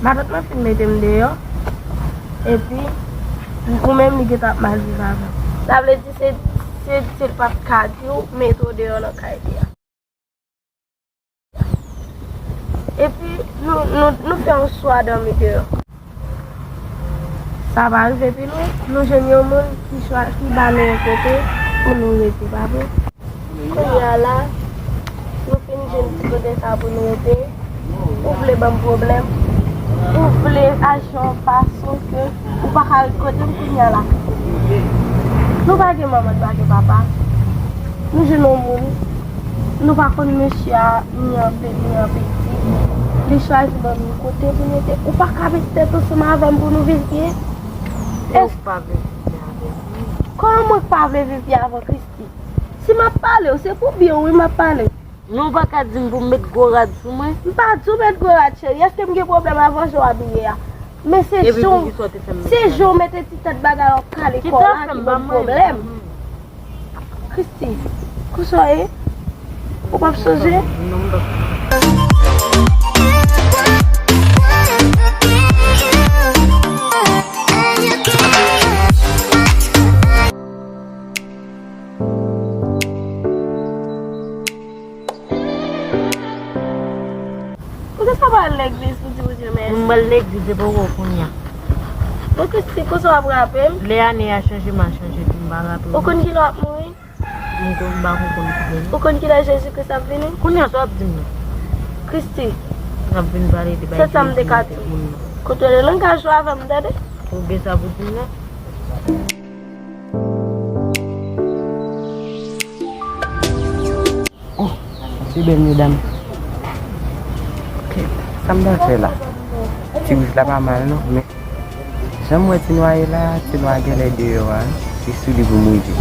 matant mwen fin mete m deyò, epi ou menm li gentan ap mal viv avè m. Sa vle di se, se, se l pa t ka di w mete w deyò nan kay li a. Epi nou, nou, nou fè yon swa dòmi deyò. Sa pa rive pi lwen, nou jwenn yon moun ki chwa-, ki ba nou yon kote pou nou rete, pa vre? Kounye a la, nou fin jwenn ti kote sa pou nou rete. Ou vle ban m pwoblèm? Ou vle aji yon fason ke ou pa ka ret kote m kounye a la? Nou pa gen manman, nou pa gen papa. Nou jwenn yon moun, nou pa konn mesye a, ni an pe-, ni an piti. Li chwazi ban nou kote pou nou rete. Ou pa ka met tèt ansanm avè m pou nou viv byen? E w pa vle viv byen avè m? Kòman mwen k pa vle viv byen avè w, Christy? Si m ap pale w, se pou byen w wi m ap pale. Men w pa ka di m pou m met gwo rad sou mwen? M pa di w met gwo rad, cheri. Èske m gen pwoblèm avè w jan w abiye a? Men se jan w, se jan w mete ti tèt bagay w ap kale kò w la ki ban m pwoblèm. Christy, konsa w ye? Ou p ap sonje? Poukisa w pa al legliz pou di Bondye mèsi? M pral legliz epi w kounye a. Bon, Christy, konsa w ap rape m? Lè ane a chanje, m a chanje tou, m pa rape w. Ou konn kilè w ap mouri? M konn, m pa konn konn kilè. Ou konn kilè Jezi Kris ap vini? Kounye a, sa w ap di m nan? Christy. N ap vin pale de bagay Jezi, moun nan. Kontwole langaj ou avè m, tande? Ou gen sa pou di m nan? Oh, se bèl medam. Kèt, sa m ta fè la? Ti wouj la pa mal non, men jan m wè ti nwa ye la, ti nwa genlè deyò a, se sou li pou m rive.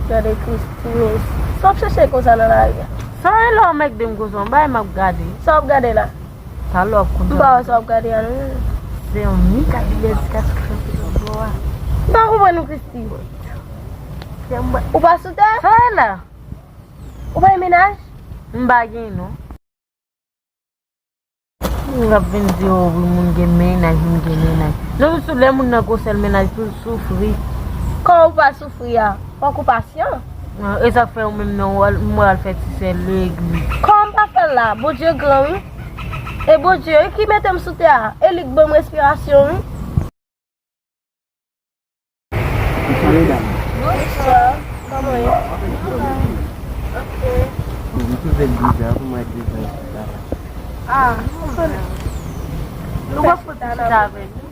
Gade Christy, men sa w ap chèche konsa nan lari a? Sa w rele w mègde m konsa, yon bagay m ap gade. Sa w ap gade la? Talè w ap konn sa. M pa wè sa w ap gade a non. Se yon mi kabilè di ka sou chanpe sou bò a. M pa konprann ou, Christy. Ou pa sou tè? Sa w rele la? Ou pa gen mennaj? M pa gen non. Moun ap vin di, "Oh, wi, moun gen mennaj, moun gen mennaj." Lè w sou, lè moun nan gon sèl mennaj, pou l soufri. Kòman w pa soufri a? Fòk ou pasyan. Ah, e sa k fè ou menm nan, ou al, m al fè ti sè legliz. Kòman m pa fè l la? Bondye gran, wi. E Bondye, wi, ki mete m sou tè a. E li k ban m respirasyon, wi. Bonswa, medam. Bonswa. Kòman w ye? Ok. Bon, m twouve l biza pou mwen, biza isit la. Ah, m konnen. Nou pral fout chita avè nou.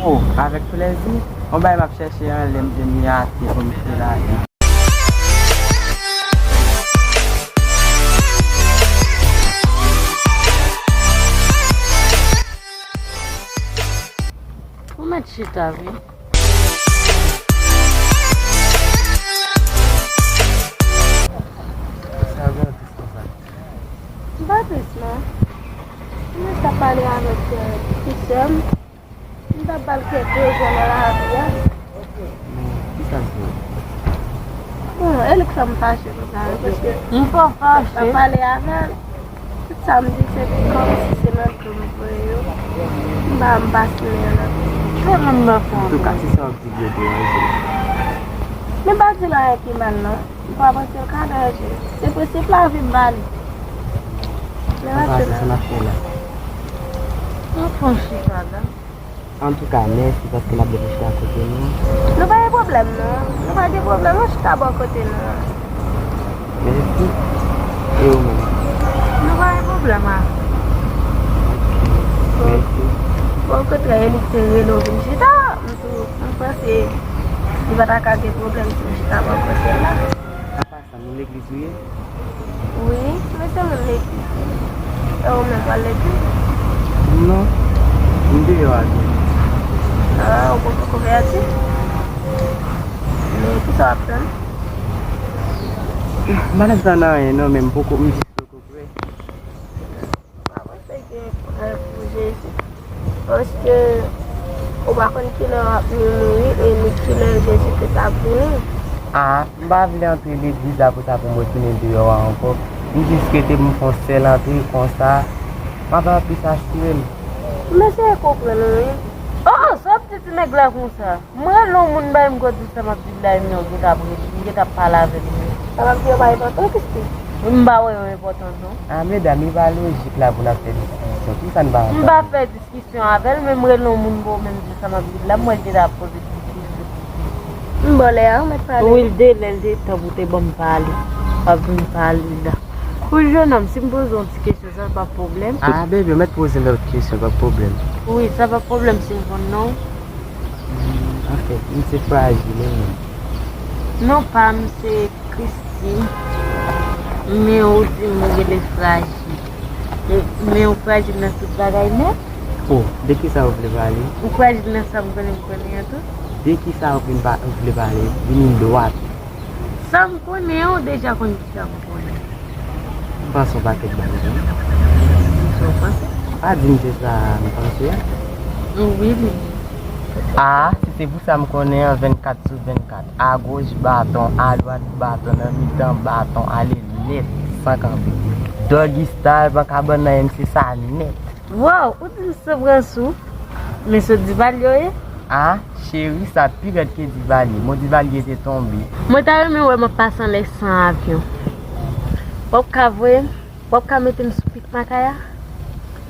Oh, avèk plèzi. Yon bagay m ap chèche an, lè m te mi ate pou m fè la. Ou mèt chita, wi. Sa gen tris konsa. M pa tris, non. M jis ap pale avèk, euh, ti sè m. M t ap ba l kèk rezon nan lavi a. Men, kisa l fè w? Bon, e li k fè m fache konsa, wi, paske m pa fache. M pa pale avè l. Tout sa m di, se kòmsi se nan do m voye yo. M pa, m pa simen yo nan. Antouka, si sa w ap di l yo deranje. Men m pa di l anyen ki mal, non. M pa panse l ka deranje. Se prensip lavi m ba li. Men m ap di l. Sa n ap fè la? N ap fè yon chita la. Antouka, mèsi paske n ap byen chita kote nou. Nou pa gen pwoblèm, non. Nou pa gen pwoblèm, nou chita bò kote nou an. Mèsi. E ou menm? Nou pa gen pwoblèm a. Okontrè, e li ki te rele w vin chita, m tou, m panse li pa ta ka gen pwoblèm si w chita bò kote l la. An pasan, nou legliz ou ye? Wi, m rete menm legliz. E ou menm, w al legliz? Non, m deyò a tou. Ah, ou poko konvèti? Men kisa w ap tann? M pa t ap tann anyen non, men m poko, m jis poko prè. M pa panse gen prè pou Jezi. Paske ou pa konn kilè w ap mouri e ni kilè Jezi Kris ap vini. Ah, m pa vle antre legliz la pou sa pou m retounen deyò a ankò. M jis rete pou m fè yon sèl antre konsa. M ap ap plis asire m. M eseye konprann ou, wi. Oh, sa w ap di ti nèg la konsa? M rele yon moun bay m gwo di sa m ap di la, e m yon gen t ap rele, m gen t ap pale avè l wi. Sa m ap di yo pa enpòtan, Christy? M pa wè yo enpòtan non. Ah, medam, li pa lojik la pou n ap fè diskisyon. Kisa n pa antann? M pa fè diskisyon avè l, men m rele yon moun pou w menm di sa m ap di la, m wè l gen t ap poze diskisyon. M ba w lè a, ou mèt pale. Wi, l de lè l de tan pou te ban m pale. W ap vin pale la. Wi, jennonm, si m poze w yon ti kesyon, sa pa pwoblèm? Ah, baby, ou mèt poze m lòt kesyon, pa pwoblèm. Wi, sa pa pwoblèm si m konn non w. Anfèt, m se Frajil, wi. Non pa m se Christy, men ou di m ou rele Frajil. Men ou frajil nan tout bagay nèt. Oh, de kisa ou vle pale? Ou frajil nan sa m konnen m konnen an tou. De kisa ou vin pa, ou vle pale? Vini dwat. Sa m konnen an, ou deja konn kisa m konnen. M panse yon pakèt bagay, wi. Sa w panse? Pa di m se sa m panse a. Wi, li ye. Ah, si se pou sa m konnen an, vennkat sou vennkat. Agoch baton, adwat baton, nan mitan baton, ale nèt, san kanpe. Doggy style, pran kabann nan M C sa nèt. Waw, ou di m se pran sou, men se Divalye w ye? Ah, cheri, sa pi rèd ke Divalye. Mo Divalye te tonbe. Mwen ta renmen wè m ap pase anlè san avyon. W ap ka voye m? W ap ka mete m sou pik makaya?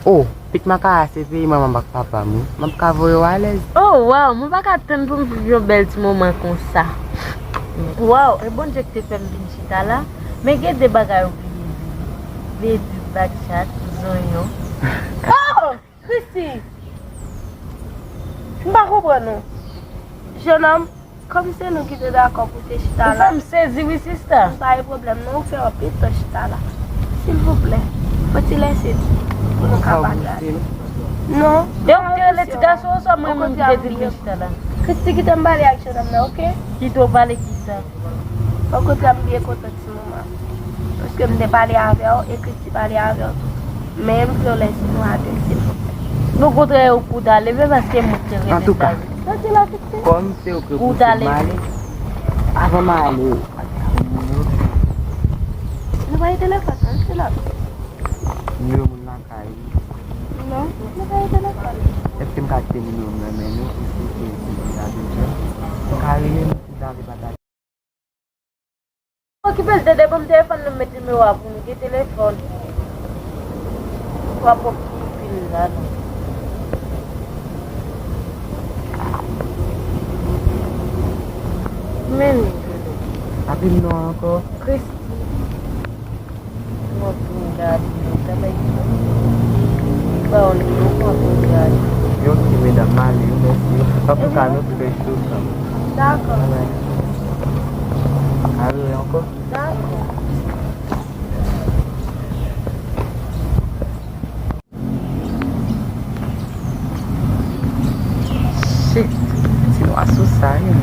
Oh, pik makaya se peyi manman m ak papa m, wi. M ap ka voye w alèz. Oh, waw, mwen pa ka tann pou m viv yon bèl ti moman konsa. Waw, e Bondye ki te fè m vin chita la. Men gen de bagay ou bliye di. Vle di bak chat, zonyon. Oh! Christy! M pa konprann ou. Jennonm, kòm se nou ki te dakò pou te chita la. Ou fè m sezi wi, sista. M pa gen pwoblèm non, ou fè anpil tan chita la. Silvouplè, fò ti lèse pou nou ka pataje. Non. E ou te rele ti gason oswa mwen menm ki te di l vin chita la? Christy, kite m pale ak jennonm nan, oke? Kite w pale kisa? Okontrè, m byen kontan ti moman. Paske m te pale avè w e Christy pale avè w tou. Men m vle w lèse nou a de, silvouplè. Okontrè, ou pou ta leve paske m te rele. Antouka, kòm se ou ki pou m ale, avan m ale. Nou pa gen telefòn, non, se la. Nimewo moun lakay. Non, nou pa gen telefòn. Èske m ka kite nimewo m nan men nou pou si se si si la bezwen? M ka rele nou si sa vle pataje. Okipe l, Dede, ban m telefòn nan, m met nimewo a pou nou gen telefòn. W ap wè ki pil la non. Men li, Dede. Apil non ankò. Christy. M ap vin gade yo, sa bay ti pa yon li yo, m ap vin gade. Yo, ok, medam, m ale, mèsi. Antouka, nou trè chokan. Dakò. Alright. Alright, ankò. Dakò. Shit, ti nwa sou sa, wi.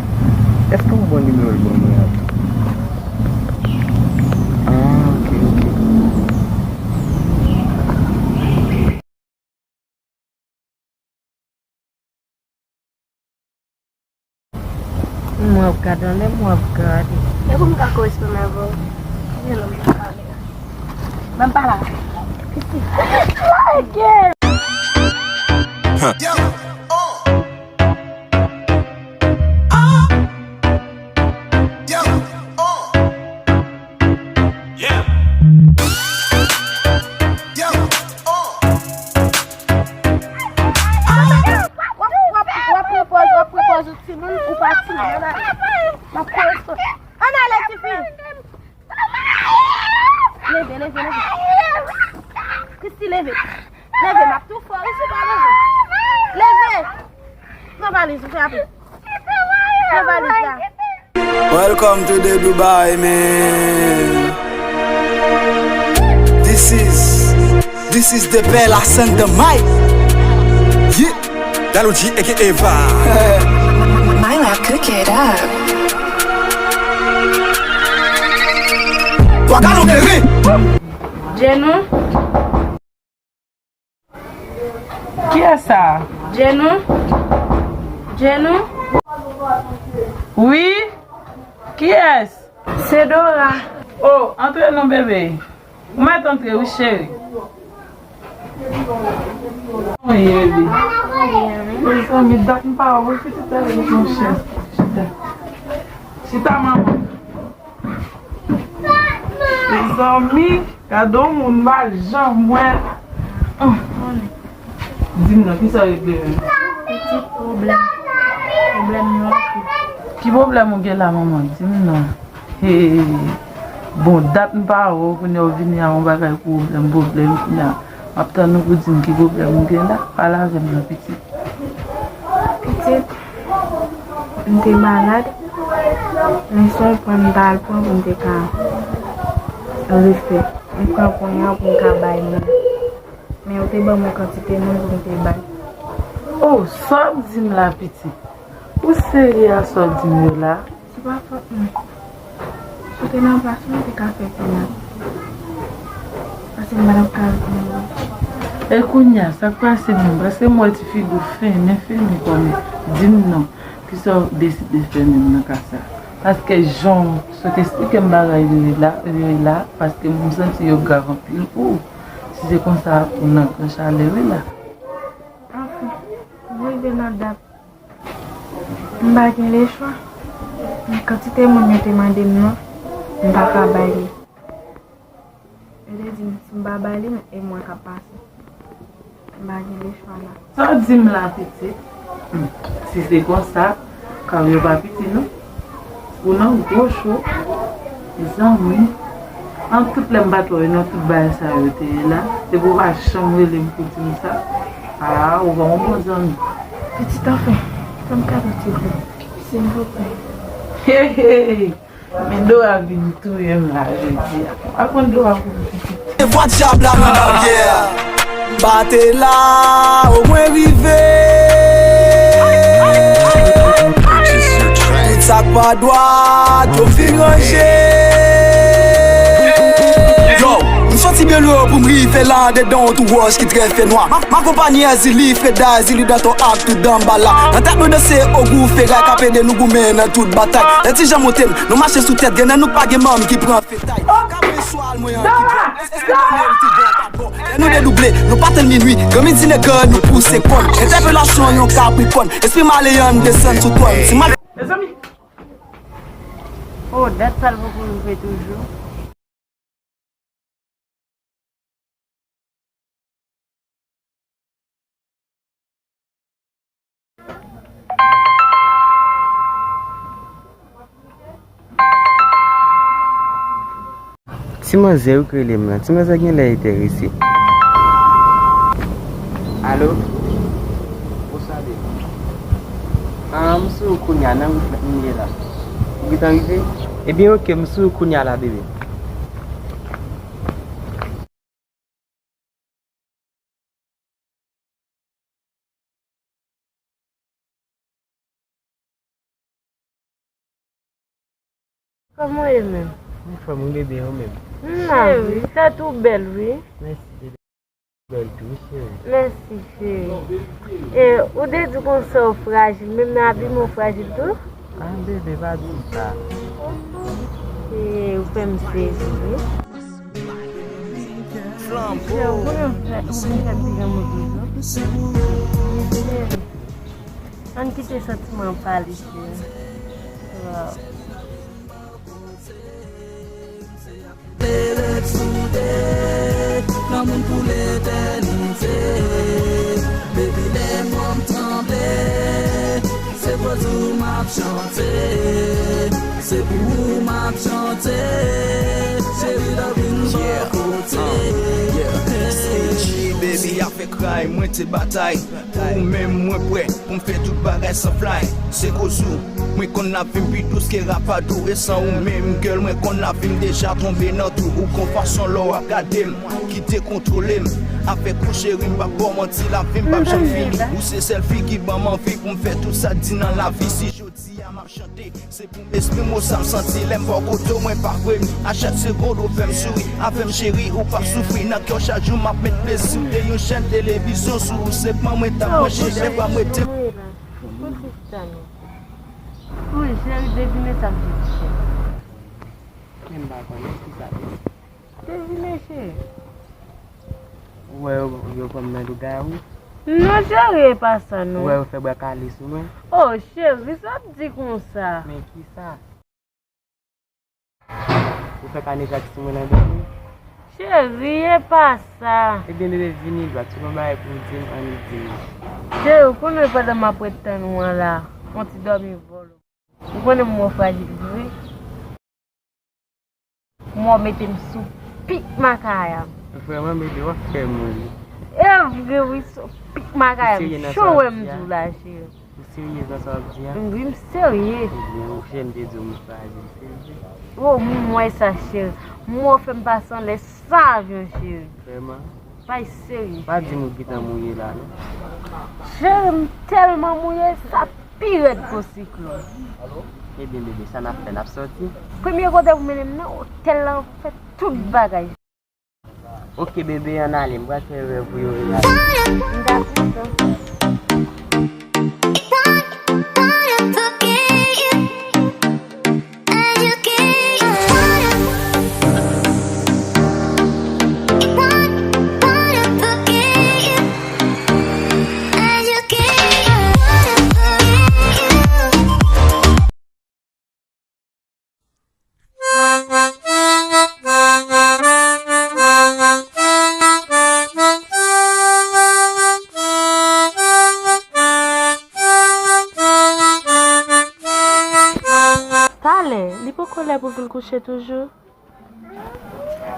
Èske ou bon nimewo l ban mwen an tou? Ah, ok, ok. M ap gade anlè m, w ap gade. E pou m ka koresponn avè w. Kounye a la m pa pale. Ban m pale avè w. Like it! Yo, uh. Ah. Yo, uh. Yeah. Yo, uh. W ap, w ap, w ap pran pòz, w ap pran pòz ou timoun, ou pa timoun, ann ale. M ap koresponn. Ann ale, tifi. Leve, leve, leve. Christy, leve. Leve, m ap tou fè w isi, pa leve. Leve. Pran valiz ou, fè rapid. Pran valiz la. Welcome to the Dubai, man. This is, this is the Bella Santa Mike. Yeah. Daloji aka Eva. Myla, cook it up. Twa galon de ri. Jenou. Kiyès sa? Jenou. Jenou. Wi. Kiyès? Se Dora. Oh, antre non, bebe. Ou mèt antre wi, cheri. Mwen ye, bebe. Mezanmi, dat m pa wè w, pitit avèk yon chèz. Chita. Chita, manman. Mezanmi, gade yon moun m pa janm wè. Di m non, kisa w regle menm? Pitit pwoblèm. Pwoblèm yo anpil. Ki pwoblèm ou gen la, manman? Di m non. Hey, bon, dat m pa wè w, kounye a w vini a yon bagay pwoblèm, pwoblèm, kounye a m ap tann ou pou di m ki pwoblèm ou gen la. Pale avè m non, pitit. Pitit, m te malad, men se yon pwen m t al pran pou m te ka refè. M pran pwen an pou m ka bay moun. Men yo te ban m yon kantite moun pou m te bay. Oh, sa w ap di m la, pitit? Ou serye a sa w ap di m yo la? Se pa fòt mwen. Si w te nan plas mwen, w te ka fè pi mal. Paske m pa t ap ka ret nan men w. E kounye a, sa k pase menm? Paske m wè ti figi w fennen, fennen kòm, di m non. Kisa w deside fè menm nan ka sa? Paske jan w sot esplike m bagay yo ye la, yo ye la, paske m santi yo grav anpil pou ou. Si se konsa, ou nan gran chalè wi la. Anfen, m rive nan dat. M pa gen lechwa. Kantite moun yo te mande m nan, m pa ka bay li. Yo te di m, si m pa bay li, e mwen k ap pase. M pa gen lechwa la. Sa w di m la, pitit? Hmm. Si se konsa, kay yo pa piti non. Ou nan gwo cho. Mezanmi. An tout lè m pa t wè w nan tout bagay sa yo te ye la. Depi w pa janm rele m pou di m sa. A, ou pa yon bon zanmi. Pitit, anfen, fè m kado ti vle. Silvouplè. Hey, hey. Men Dora vin touye m la jodi a. M pa konn Dora pou pitit. E vwa dyab la nan baryè. M pa te la, o mwen rive. Tout sa k pa dwat, yo fin ranje. Yo, m soti byen lwen pou m rive la, andedan yon tou wòch ki trè fè nwa. M akonpanye Èzili, Freda, Èzili Danton ak tout danbala. Nan tèt nou danse ogou feray k ap ede nou goumen nan tout batay. Lè ti jan monte m, nou mache sou tèt, gen nan nou k pa gen manm ki pran fetay. Kapriswal mwen an ki bon, espanyòl ki bon pa bon. Lè nou dedouble, nou pa tann minui. Gran midi nègre, nou pouse kòn. Entèpelasyon yon kaprikòn. Espri maleyan desann sou twòn. Si mal Mezanmi. Oh, dat sa l poko rive toujou. Ti manzè yo k rele m lan, ti manzè genlè enterese. Alo? Bonswa, bebe. Ah, m sou ou kounye a, nan wout la m ye la. Ou gentan rive? Ebyen, oke, m sou ou kounye a la, bebe. Kòman w ye menm? Anfòm wi bebe, ou menm? M la wi, tèt ou bèl wi. Mèsi bebe. Bèl tou wi cheri. Mèsi cheri. E ou te di konsa w frajil, menm nan abiman w frajil tou? Ah bebe, pa di sa. E ou fè m sezi wi. Flanbo. Cheri, ou konnen m fè, ou vin fè pi granmoun toujou. Cheri, ann kite santiman an pale cheri. Waw. Ret soude, nan moun pou letènite. Baby, lè mwen m tranble, se pou ou m ap chante. Se pou ou m ap chante. Cheri, love vin bò kote. Yeah, uh, yeah. Hey. Sou G, baby, I feel Kray, mwen te batay pou ou menm, mwen prè pou m fè tout bagay san flay. Se koz ou, mwen konn lavi m pi dous ke rapadou. E san ou menm, girl, mwen konn lavi m deja tonbe nan twou. Ou gon fason lè w ap gade m ki dekontwole m. Avèk ou, cheri, m p ap ba w manti, lavi m p ap janm fini. Ou se sèl fi ki ban m anvi pou m fè tout sa di nan lavi. Si jodi a m ap chante, se pou m eksprime w sa m santi lè m bò kote w, mwen pa kwè m. A chak segonn ou fè m souri, avè m cheri, ou p ap soufri. Nan kè w chak jou m ap met plezi. Si w te yon chèn televizyon sou ou, se pran mwen t ap branche. Dèfwa m rete. Wi, cheri, devine sa m te di, cheri. Men m pa konnen ki sa te. Devine, cheri. Ou wè yo, yo pran m nan lougawou? Non, cheri, e pa sa, non. Ou wè yo fè bwa kale sou mwen? Oh, cheri, sa w ap di konsa? Men ki sa? Ou fè kanejak sou mwen nan dòmi? Cheri, e pa sa. Ebyen, bebe, vini dwat. Si w gen bagay pou w di m, ann di m. Cheri, ou konnen pandan m ap ret tann ou an la, yon ti dòmi vòlò. Ou konnen m wè w frajil vre. M wè w mete m sou pik makaya m. Vrèman, bebe, w ap fè m ri. E vre, wi, sou pik makaya m. Cho wè m di w la, cheri. Ou serye nan sa w ap di a? Wi, m serye. Ebyen, ou chè m te di w m frajil, se vre. Oh, m wè sa, cheri. M wè w fè m pase anlè san avyon, cheri. Vrèman? Bay serye. Pa di m ou gentan mouye la, non? Cheri, m tèlman mouye, sa pi rèd ke siklòn. Ebyen, bebe, sa n ap fè, n ap sòti? Premye kote pou mennen m nan, otèl la, fè tout bagay. Oke, bebe, ann ale, m pral fè rèv ou yo reyalize. M ta kontan. Talè, li poko lè pou vin kouche toujou?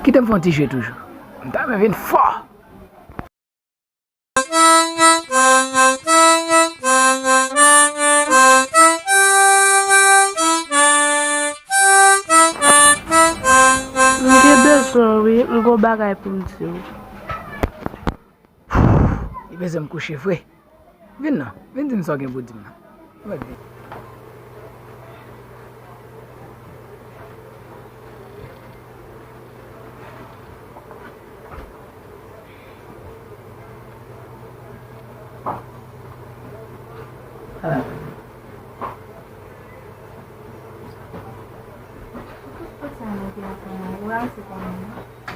Kite m fè yon ti jwe toujou. M ta renmen vin fò. M gen bezwen w, wi, m gon bagay pou m di w. Li bezwen m kouche vre. Vin non, vin di m sa w gen pou di m nan. Mwen vin. Ala.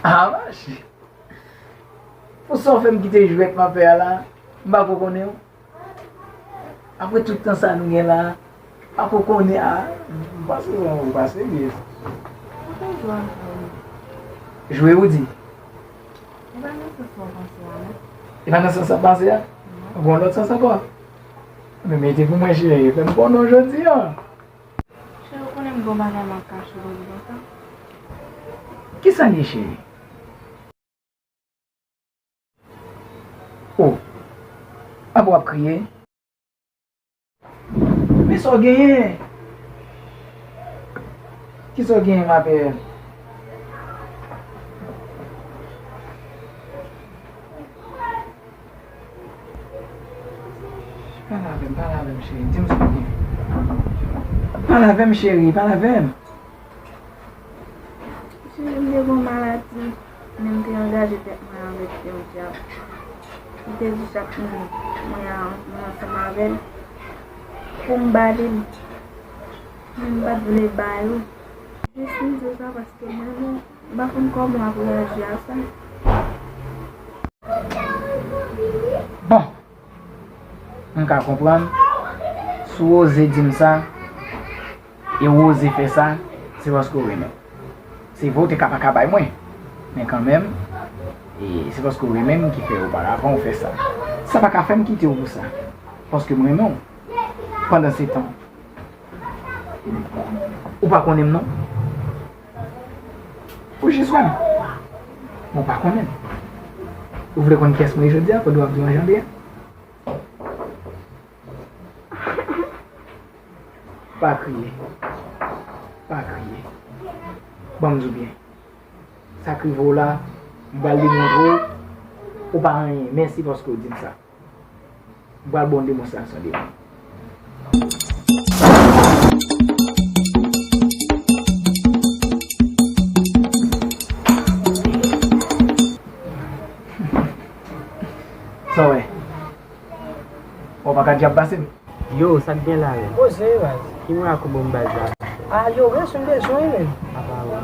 Ah, mache. Pou sa w fè m kite jwèt m ap fè a la, m pa ko konnen w. Apre tout tan sa nou gen la, m pa ko konnen a. M panse w pa serye. Ou te jwe ansanm. Jwe ou di? E pa nan sans sa w panse a, non. E pa nan sans sa w panse a? Non. Ou gon lòt sans ankò? Men mete pou mwen, cheri, fè m konnen w jodi a. Cheri, ou konnen m gon bagay m ap kache w konsa. Kisa l ye, cheri? Oh. Apa w ap kriye? Men sa w genyen? Kisa w genyen, ma belle? Pale avè m, pale avè m, cheri. Di m sa w genyen. Pale avè m, cheri, pale avè m. Cheri, m te gon maladi, men m te angaje tèt mwen avèk yon dyab. M te di chak moun mwen a-, mwen ansanm avè l pou m ba li l. Men m pa t vle ba yo. Jis m di w sa paske m renmen w. M pa konn kòman w ap reyaji a sa. Bon, m ka konprann si w oze di m sa. E w oze fè sa, se paske w renmen m. Se vre w te ka pa ka bay mwen, men kanmenm, e se paske w renmen m ki fè oparavan w fè sa. Sa pa ka fè m kite w pou sa, paske m renmen w. Pandansetan, ou pa konnen m non. Ou jis wè m, men w pa konnen m. Ou vle konn kiyès mwen ye jodi a, pandan w ap di w anjandre? Pa kriye. Pa kriye. Ban m di w byen. Sa k rive w la, m pral demontre w, ou pa anyen. Mèsi paske w di m sa. M pral ba w yon demonstrasyon de mwen. Sa w wè? Ou pa ka djab pase m? Yo, sa k gen la menm? Poze wi baz. Ki mirak ou ban m baz la? Ah yo, baz, m bezwen wi menm. Apa wi.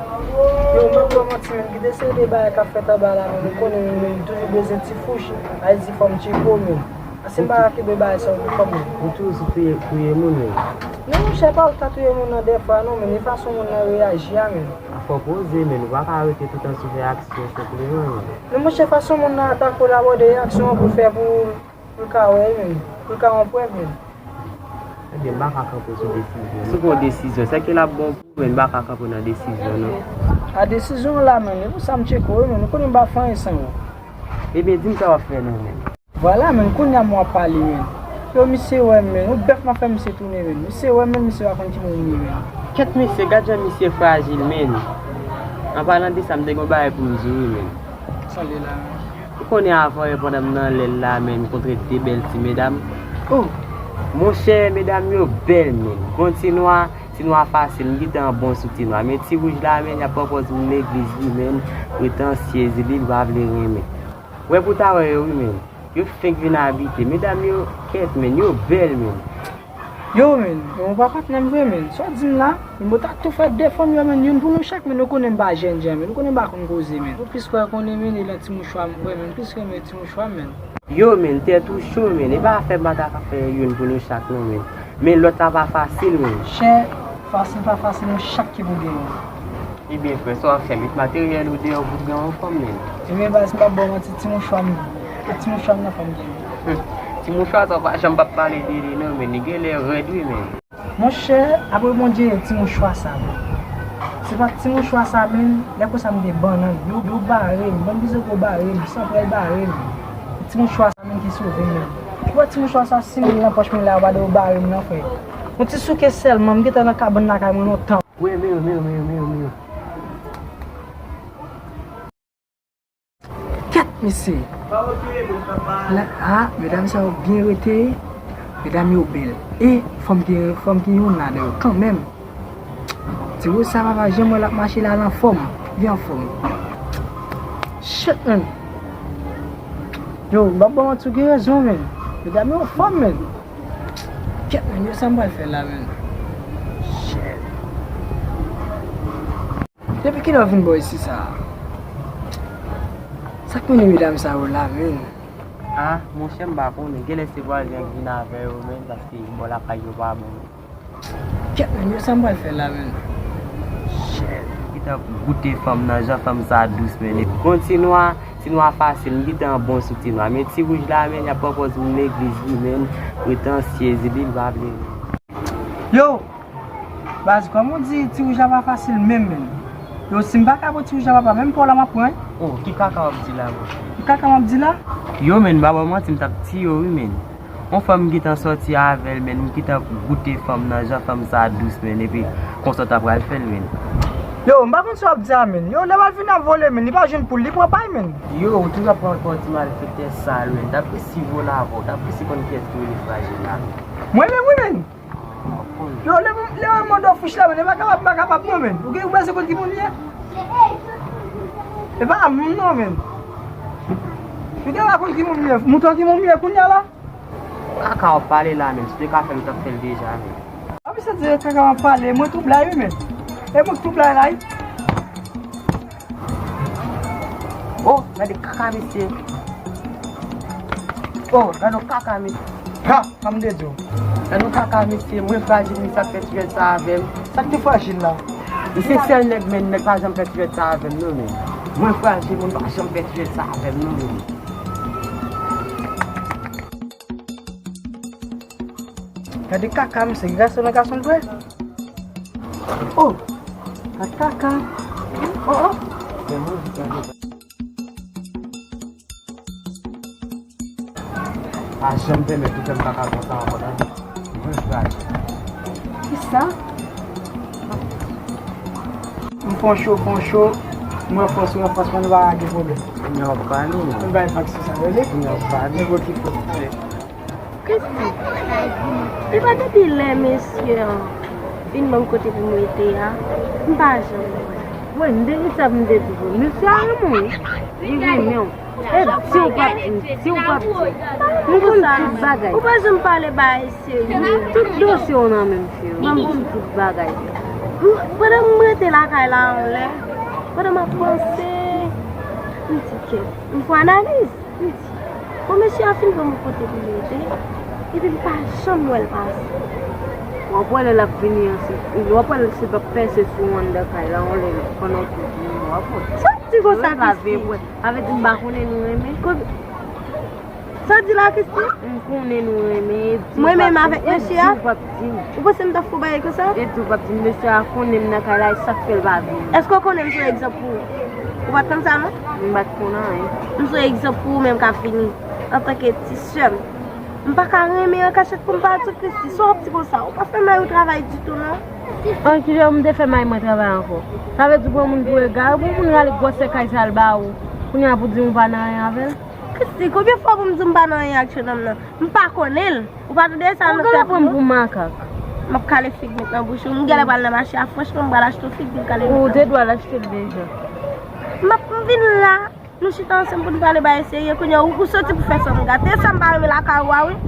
Yo, m p ap ba w manti menm, gen de seri de bagay k ap fèt anba la menm, ou konnen menm, m toujou bezwen ti fouch, a di fò m tcheke w menm. Ase m pa ka kenbe bagay sa yo pou kò m menm. Ou toujou sou touye, touye moun menm? Non monchè, pa ou k ta touye moun nan dèfwa non menm, e fason moun nan reyaji a menm. A fò poze menm, ou pa ka rete toutan sou fè aksyon senpleman menm. Men monchè, fason moun nan atake w la, bò, de reyaksyon an pou fè pou Pou l ka wè menm, pou l ka wè yon prèv menm. Ebyen, m pa ka kanpe sou desizyon. Si w pran yon desizyon, sèke l ap bon pou ou, men m pa ka kanpe nan desizyon non. A desizyon w la menm, e pou sa m tcheke w wi menm, ou konnen m pa fè anyen san ou. Ebyen, di m sa w ap fè non menm. Vwala menm, kounye a m w ap pale menm. Yo, misye wè m menm, yon bèf m ap fè misye tounen menm. Misye wè m menm, misye pa konn ki moun m ye menm. Kèt mesye, gad jan misye frajil menm. An palan de sa, m te gen yon bagay pou m di w wi menm. Sa l ye la menm? Ou konnen avan yè pandan m nan lè l la menm, m kontre de bèl ti medam. Oh! Monchè, medam yo bèl menm. Gon ti nwa, ti nwa fasil, m gentan bon sou ti nwa. Men ti wouj la menm, y ap pran pòz moun legliz li menm, pretansyez li, li pa vle renmen. Wè pou ta wè yo wi menm. Yo fenk vin abite. Medam yo kèt menm, yo bèl menm. Yo menm, men ou pa patnè m vre menm. Sa w di m la, menm ou ta tou fè defann yo menm, youn pou nou chak menm, nou konnen m pa jènjan menm, nou konnen m pa konn koze menm. Ou plis kwè konnen menm, e nan ti mouchwa m kwè menm, plis renmen ti mouchwa m menm. Yo menm, tèt ou cho menm, e pa afè m pa ta ka fè youn pou nou chak non menm. Men lòt la pa fasil menm. Chè, fasil pa fasil, nou chak ki pou genyen. Ebyen frè, sa w ap fè, met materyèl ou deyò pou w gen yon fanm menm. Ebyen baz, m p ap ba w manti, ti mouchwa m, e ti mouchwa m nan fanm gen menm. Hmm. Ti mouchwa sa w pa janm p ap pale de li non menm, li genlè rèd wi menm. Monchè, apre Bondye, ti mouchwa sa menm. Se pa ti mouchwa sa menm, lè konsa m te bannann, yo, yo bare m, bann bizango bare m, sanprèl bare m. Ti mouchwa sa menm ki sove m menm. Ou wè ti mouchwa sa, si m li nan pòch mwen la, yo pa dwe yo bare m non frè. Yon ti souke sèlman, m gentan nan kabann lakay mwen lontan. Wi, men yo, men yo, men yo, men yo, men yo. Kèt mesye! La, a, medam sa yo byen rete, medam yo bèl. E fò m gen, fò m gen youn ladan yo kanmenm. Ti wouj sa papa janm wè l ap mache la, l anfòm, li anfòm. Shit, man! Yo, m p ap ba w manti, w gen rezon, man. Medam yo anfòm, man. Kèt, man, yo, sa m pral fè la, man? Shit. Depi kilè w vin bò isi sa a? Sa k mennen medam sa yo la, menm? Ah, monchè, m pa konnen. Genlè se vwazen an k vin avè yo, menm, paske bò lakay yo pa bon. Kèt, menm, yo, sa m pral fè la, menm? Shit. Gentan goute fanm nan, jan fanm sa dous, menm. Gon ti nwa, ti nwa fasil, m gentan bon sou ti nwa. Men ti wouj la, menm, y ap pran pòz moun legliz li, menm. Pretansyez li, li pa vle. Yo! Baz, kòman w di ti wouj la pa fasil menm, menm? Yo, si m pa ka pran ti wouj la, papa, menm pa w la m ap pran, wi. Oh, ki kaka w ap di la, monchè? Ki kaka m ap di la? Yo, menm, m pa ba w manti, m t ap tiye w, wi, menm. Yon fanm m gentan sòti avè l, menm, m gentan goute fanm nan, jan fanm sa dous, menm, epi konsa w ta pral fè l, menm. Yo, m pa konn sa w ap di a, menm. Yo, lè w al vin ap vole, menm, li pa jwenn poul, li pran pay, menm. Yo, ou toujou ap pran pòz ti malfektè sal, menm. Daprè si vole avè w, daprè si konn kiyès ki rele frajil la, menm. Mwen menm, wi, menm. Yo, lè, lè mwen mande w fouch la, men, e pa kapab, pa kapab non, men. Ou gen, ou bezwen konn ki moun li ye? E pa moun non, men. Ou gen pa konn ki moun li ye. Mouton ki moun li ye kounye a la? Kaka w ap pale la, men. Si w te ka fè l, ou t ap fè l deja, men. A, misye di kaka w ap pale. Mwen toublay, wi, men. E mwen k toublay la, wi. Oh, gade kaka mesye. Oh, gade yon kaka mesye. Ha, pa m te di w. Gade yon kaka mesye, mwen frajil, men sa k fè ti jwèt sa avè m. Sa k te frajil la? Li se sèl nèg, men nèg pa janm fè ti jwèt sa avè m non, men. Mwen frajil, moun pa janm fè ti jwèt sa avè m non, men. Gade kaka, mesye, gason nan gason l vre. Oh! Gade kaka. Oh, oh! Fè manje, gade. A janm te mèt ou fè m pa ka kontan ankò tande. Mwen frape. Kisa? M fon cho, fon cho. M wè fòs, m wè fòs, mwen nou pa gen pwoblèm. Kounya w ap pale. M bay fak sou sa, tande? Kounya w ap pale. Negosye fò. Christy, e pa depi lè mesye an vin ban m kote pou m rete a, m pa janm wè. Mwen, m te di sa pou m te di w. Mesye a renmen w wi. Li renmen w. E di w p ap di m, di w p ap di m. M konn tout bagay. Ou pa janm pale bagay serye. Tout dosye w nan men m, cheri. Ban m konn tout bagay. M, pandan m rete lakay la anlè, pandan m ap panse, m di kèt, m fè analiz. M di, bon, mesye a fin ban m kote pou m rete, epi m pa janm wè l pase. W ap wè lè l ap vini an, se, w ap wè l se l ap pèse sou w anndan kay la, yon lè pandan w tou vini, w ap wè. Sa w di konsa, Christy? Sa vle di m pa konnen nou renmen? Sa w di la, Christy? M konnen nou renmen, e di w p ap di m, e di w p ap di m. Ou panse m t ap fè w bagay konsa? E di w p ap di m, mesye a konnen m nan kay la, e sa k fè l pa vini. Èske w konnen m se yon egzanp pou ou? Ou pa t konn sa, non? M pa t konn anyen. M se yon egzanp pou ou menm k ap vini antanke ti sè m. M pa ka renmen an kachèt pou m pa di w, Christy, sa w ap di konsa? Ou pa fè mari w travay ditou, non? An kilè m te fè mari mwen travay ankò? Sa vle di w pran moun pou egare, pou moun rale gwosè kay sa l ba ou, kounye a pou di m ou pa nan anyen avè l? Christy, konbyen fwa pou m di w m pa nan anyen ak jennonm nan? M pa konnen l. Ou pa tande sa nan tèt ou? Ou genlè pran m pou makak. M ap kale fig met nan bouch ou. M genlè pral nan mache a, franchman, m pral achte yon fig pou m kale met nan bouch ou. Ou te dwe al achte l deja. M ap, m vin la, nou chita ansanm pou n pale bagay serye. Kounye a, ou, ou soti pou fè san m gate. E sa m pa renmen lakay ou a, wi.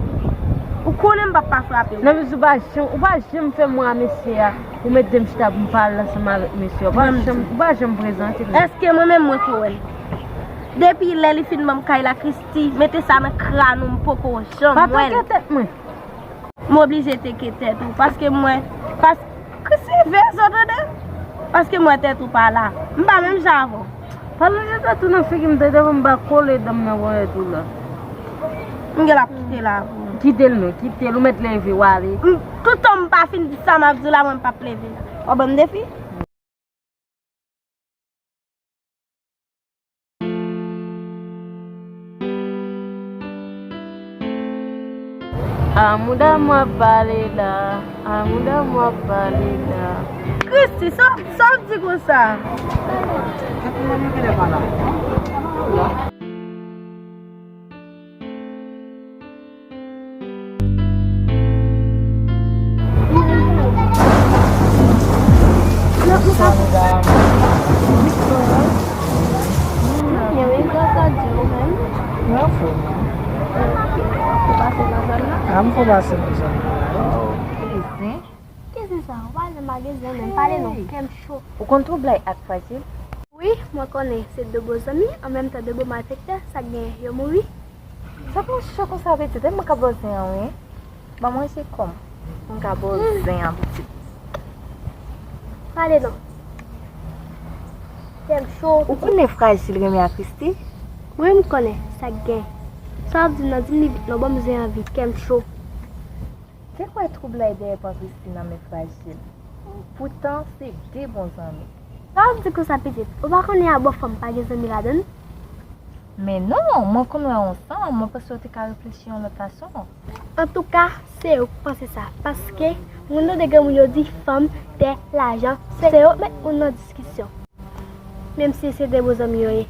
Ou konnen m p ap pa frape w. Non, men ou pa janm, ou pa janm fè m wè mesye a. Ou mete m chita pou m pale ansanm avèk mesye a. Ou pa janm, ou pa janm prezante m. Èske mwen menm mwen ko wè l? Depi lè li fin ban m kay la, Christy, mete sa nan kràn ou, m poko janm wè l. Pa teke tèt mwen. M oblije teke tèt ou, paske mwen, pas, Christy, veye zòt, tande. Paske m wè tèt ou pa la. M pa menm jan avè w. Pale de tèt ou nan figi m, tande, pou m pa kole dan m nan ponyèt ou la. M genlè ap kite la pou ou. Kite l non, kite l, ou mèt leve w ale. M, toutan m pa fin di sa m ap di w la, mwen m p ap leve. W ap ban m defi? Amou damou ap pale la, amou damou ap pale la. Christy, sa, sa w di konsa? Ki zen? Ki zen sa? Ou pa janm pa gen zen, men pale non, kè m cho. Ou konn twoublay ak frajil? Wi, mwen konnen se de bon zanmi, an menm tan de bon malfektè, sa k genyen, yo mouri. Sa fè w cho konsa, pitit? E mwen k ap ba w zen an, wi. Ban mwen manje kò m. Mwen ka ba w zen an, pitit. Pale non. Kè m cho. Ou konnen frajil renmen ak Christy? Wi, m konnen. Sa k gen? Sa w ap di m nan, di m li vit non, ban m zen an vit, kè m cho. Te kwè twoublay dèyè pran Christy nan men frajil. Poutan, se de bon zanmi. Sa w ap di konsa, pitit? Ou pa konnen a bò fanm pa gen zanmi ladann? Men non, mwen konn wè w ansanm, mwen panse w te ka reflechi yon lòt fason. Antouka, se ou k panse sa, paske mwen tande granmoun yo di fanm, tè, lajan, se yo k met moun nan diskisyon. Menm si se de bon zanmi yo ye.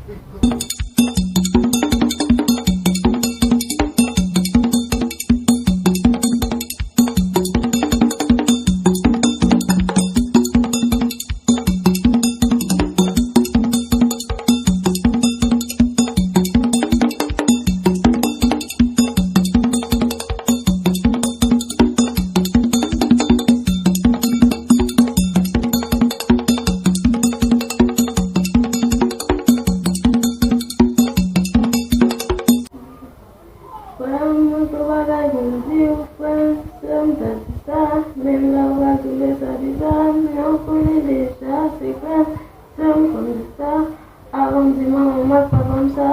Frè m, mwen gon bagay pou m di w, frè m, sè m ta di sa, menm lè w pral twouve sa biza, men w konnen deja se frè m, sè m konn di sa, avan m di manman m ak papa m sa.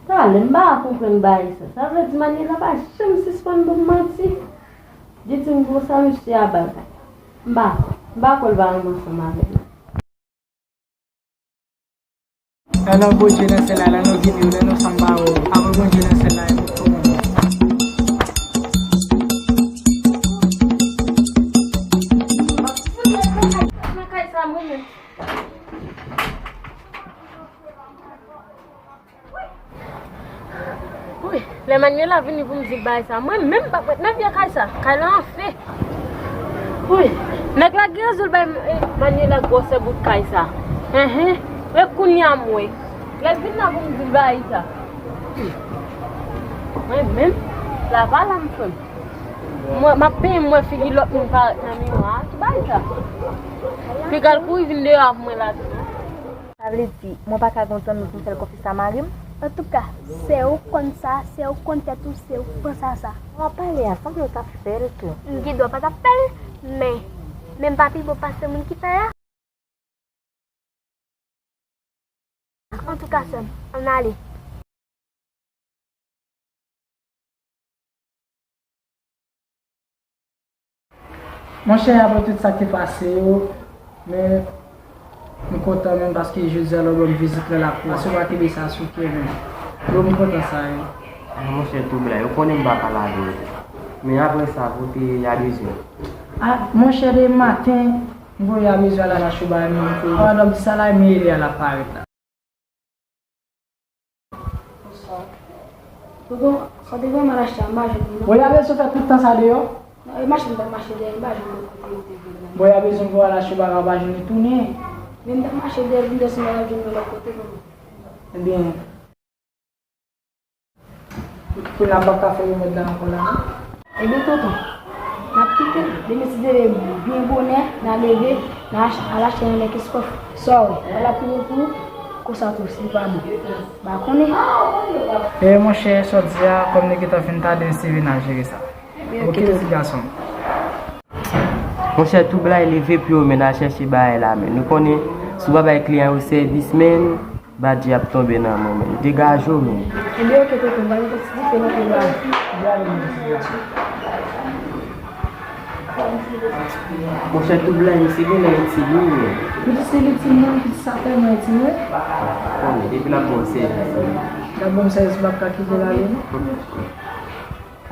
Talè, m pa konprann bagay sa. Sa vle di Manuela pa janm sispann ban m manti. Li di m konsa, misye a bagay. M pa kwè, m pa kwè l pa renmen ansanm avè m. Nan non Bondye nan syèl la, nan non vini w, nan non sanm ba ou. Avan Bondye nan syèl la, e mwen kòmanse. Nan kay sa, mwen menm. Wi, lè Manuela vini pou m di l bagay sa, mwen menm m p ap ret nan vye kay sa. Kay la anfle. Wi, nèg la gen rezon l bay, eh, Manuela gwosè bout kay sa. Enhen, e kounye a m wè. Lè l vin la pou m di l bagay sa. Mwen menm, la pa la m fè m. Mwen, m ap penyen m wè figi lòt moun parèt nan miwa a. Ki bagay sa? Piga l kouri vin deyò avè mwen la tou. Sa vle di, mwen pa ka gen yon zanmi pou m fè l konfyans a mari m? Antouka, se ou k konn sa, se ou k konn tèt ou, se ou k panse a sa. W ap pale a, sanble w t ap fè l tou. M gen dwa pa t ap fè l, men, men m pa pi bon pase moun ki fè a? Antouka, sè m, ann ale. Monchè, apre tout sa k te pase yo, men m kontan menm paske jodi a lè w ban m vizit nan lakou a, si w pa kenbe sa sou kè menm. Bro, m kontan sa wi. Ah, monchè, tou bla, yo konnen m pa pale avè w. Men apre sa, kote Yabezwen? Ah, monchè, demen maten, m voye Yabezwen al al achte bagay, men m tou. Pandan m di sa la, men Elia l ap parèt la. Bonswa. Tonton, sa w te voye m al achte a, m pa jwenn li non. Bon, Yabezwen fè tout tan sa deyò? Non, e mache m t ap mache dèyè, m pa jwenn li kote li te vin nan. Bon, Yabezwen voye al achte bagay, w pa jwenn li tounen? Men m t ap mache dèyè, m te sanble m ap jwenn li lòt kote, tonton. Ebyen, kounye a m p ap ka fè remèd la ankò la non. Ebyen tonton, n ap kite l. Demen si Dye vle byen bonè, n a leve, n a ach-, al achte yon lè kèskòf. Sa w wè, pa l ap pi bon pou ou? Konsa tou, si l pa bon, m pa konnen. E monchè, sa w di a, kòm li gentan fin tade, se vin al jere sa. Ebyen, oke, oke, tonton. Ti gason m. Monchè, tou bla, leve pye w, men n al chèche bagay la, men. Nou konnen, si w pa bay kliyan yo sèvis, men, badji ap tonbe nan men w, men. Degaje w, men. Ebyen, oke, tonton, m pral mete ti dife nan pye bwa a. Monchè, tou bla, misye genlè entim wi, men. Piti se li entim wi, piti sa tèlman entim wi. Konnen, depi l ap ba w sèvis, men. L ap ba m sèvis, m p ap ka kite l ale, non.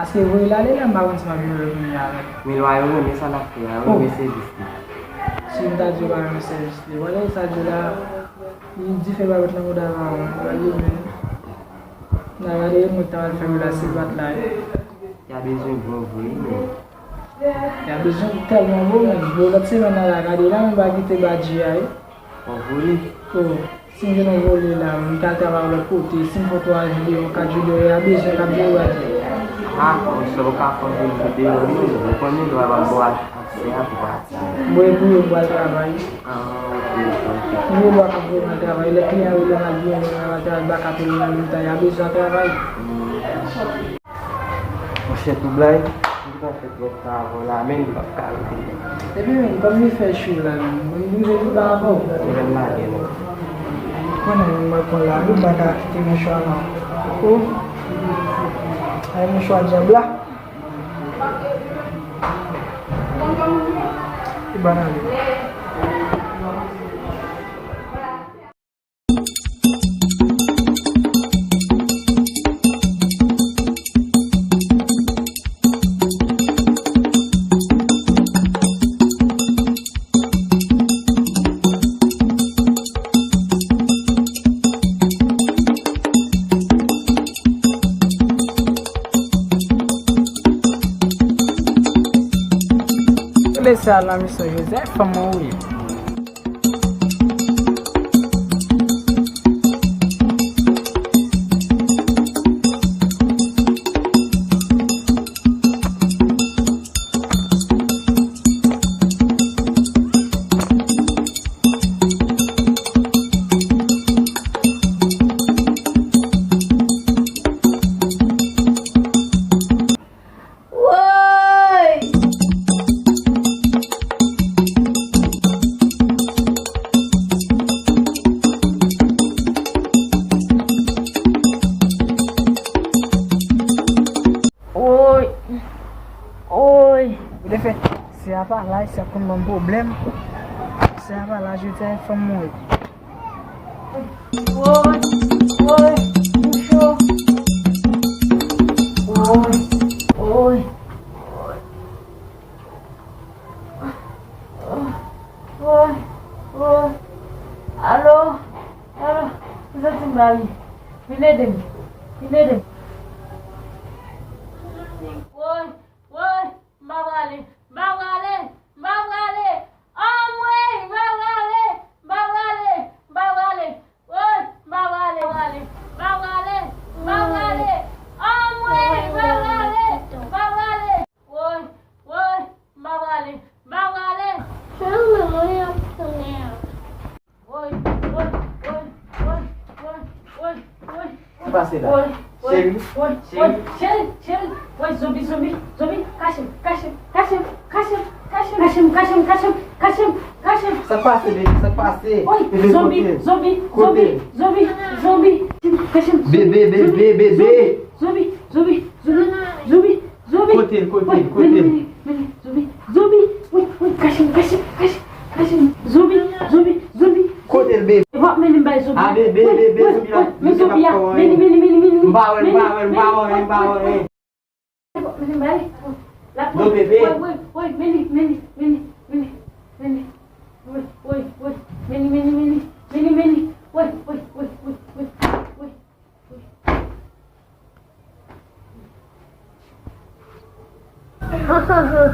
Paske voye l ale la, m pa konn si m ap jwenn lòt moun avè l. Men lwa yo renmen sa l ap fè a, yo renmen sèvis li. Si m ta di yo pa renmen sèvis li, wè sa di la, li dife pa met nan mouda varan, wè li menm. N a gade yon moun ta al fè relasyon bat la. Y a bezwen bon vre, men. Y a bezwen tèlman bon, men. Bon, lòt semèn nan la, gade la, men pa kite badji a, wi. Bon, vre. Oh. Si m gen yon vole la, m t al travay lòt kote, si m fè twa jou deyò, kat jou deyò, y a bezwen k ap jere bagay. Ah, monchè, ou ka fè yon jou deyò, wi, ou konnen lwa pa ba w aksè a pou pati. Mwen, mwen, mwen al travay. Ah, ok, ok, ok. Mwen, mwen ap voye m al travay. Lè kliyan rele m al byen, mwen al travay, baka tou nan mitan, y a bezwen travay. Hmm. Monchè, tou bla, m gentan fè twòp tan avè w la, men m p ap ka rete. Epi menm, kòm li fè cho la, menm, mwen m bouze pi ba avè w. Mwen menm lage non. Konnen menm mwen konn la, wi, m pa ka kite mouchwa non. Oh. Ay, mouchwa dyab la. Li bann ale. Mesye a nan misyon Jozèf, fanm mwen ou ye. Woy! Woy! Woy! Ou te fè, se apa la, se ap konn ban m pwoblèm. Se apa la, jodi a, fanm mwen. Woy, woy, m cho. Woy, woy, woy. Woy, woy. Alo, alo, m santi m pa byen. Vin ede m, vin ede m. Woy, woy. M pa prale, m pa prale, m pa prale. Anmwey, m pa prale, m pa prale, m pa prale. Woy, m pa prale, m pa prale, m pa prale. Anmwey, m pa prale, m pa prale. Woy, woy, m pa prale, m pa prale. Sa pase la? Cheri, cheri, cheri, cheri. Woy, zonbi, zonbi, zonbi. Kache m, kache m, kache m, kache m, kache m. Sa k pase, baby? Sa k pase? Woy, zonbi, zonbi, zonbi, zonbi, zonbi. Kache m. Bebe, bebe, bebe. Zonbi, zonbi, zonbi, zonbi. Zonbi. Kote l, kote l, kote l? Mele, mele, mele, zonbi, zonbi, wi, wi, kache m, kache m, kache m, kache m, zonbi, zonbi, zonbi. Kote l, bebe? E pa mele m bay zonbi. A, bebe, bebe, zonbi la, men zonbi a, mele, mele, mele, mele, mele. M pa wè l, m pa wè l, m pa wè l, m pa wè l. E pa mele m bay. Non, bebe. Wi, wi, wi, mele, mele, mele, mele, mele. Wi, wi, wi, mele, mele, mele, mele, mele. Wi, wi, wi, wi, wi, wi. Kòman w santi w?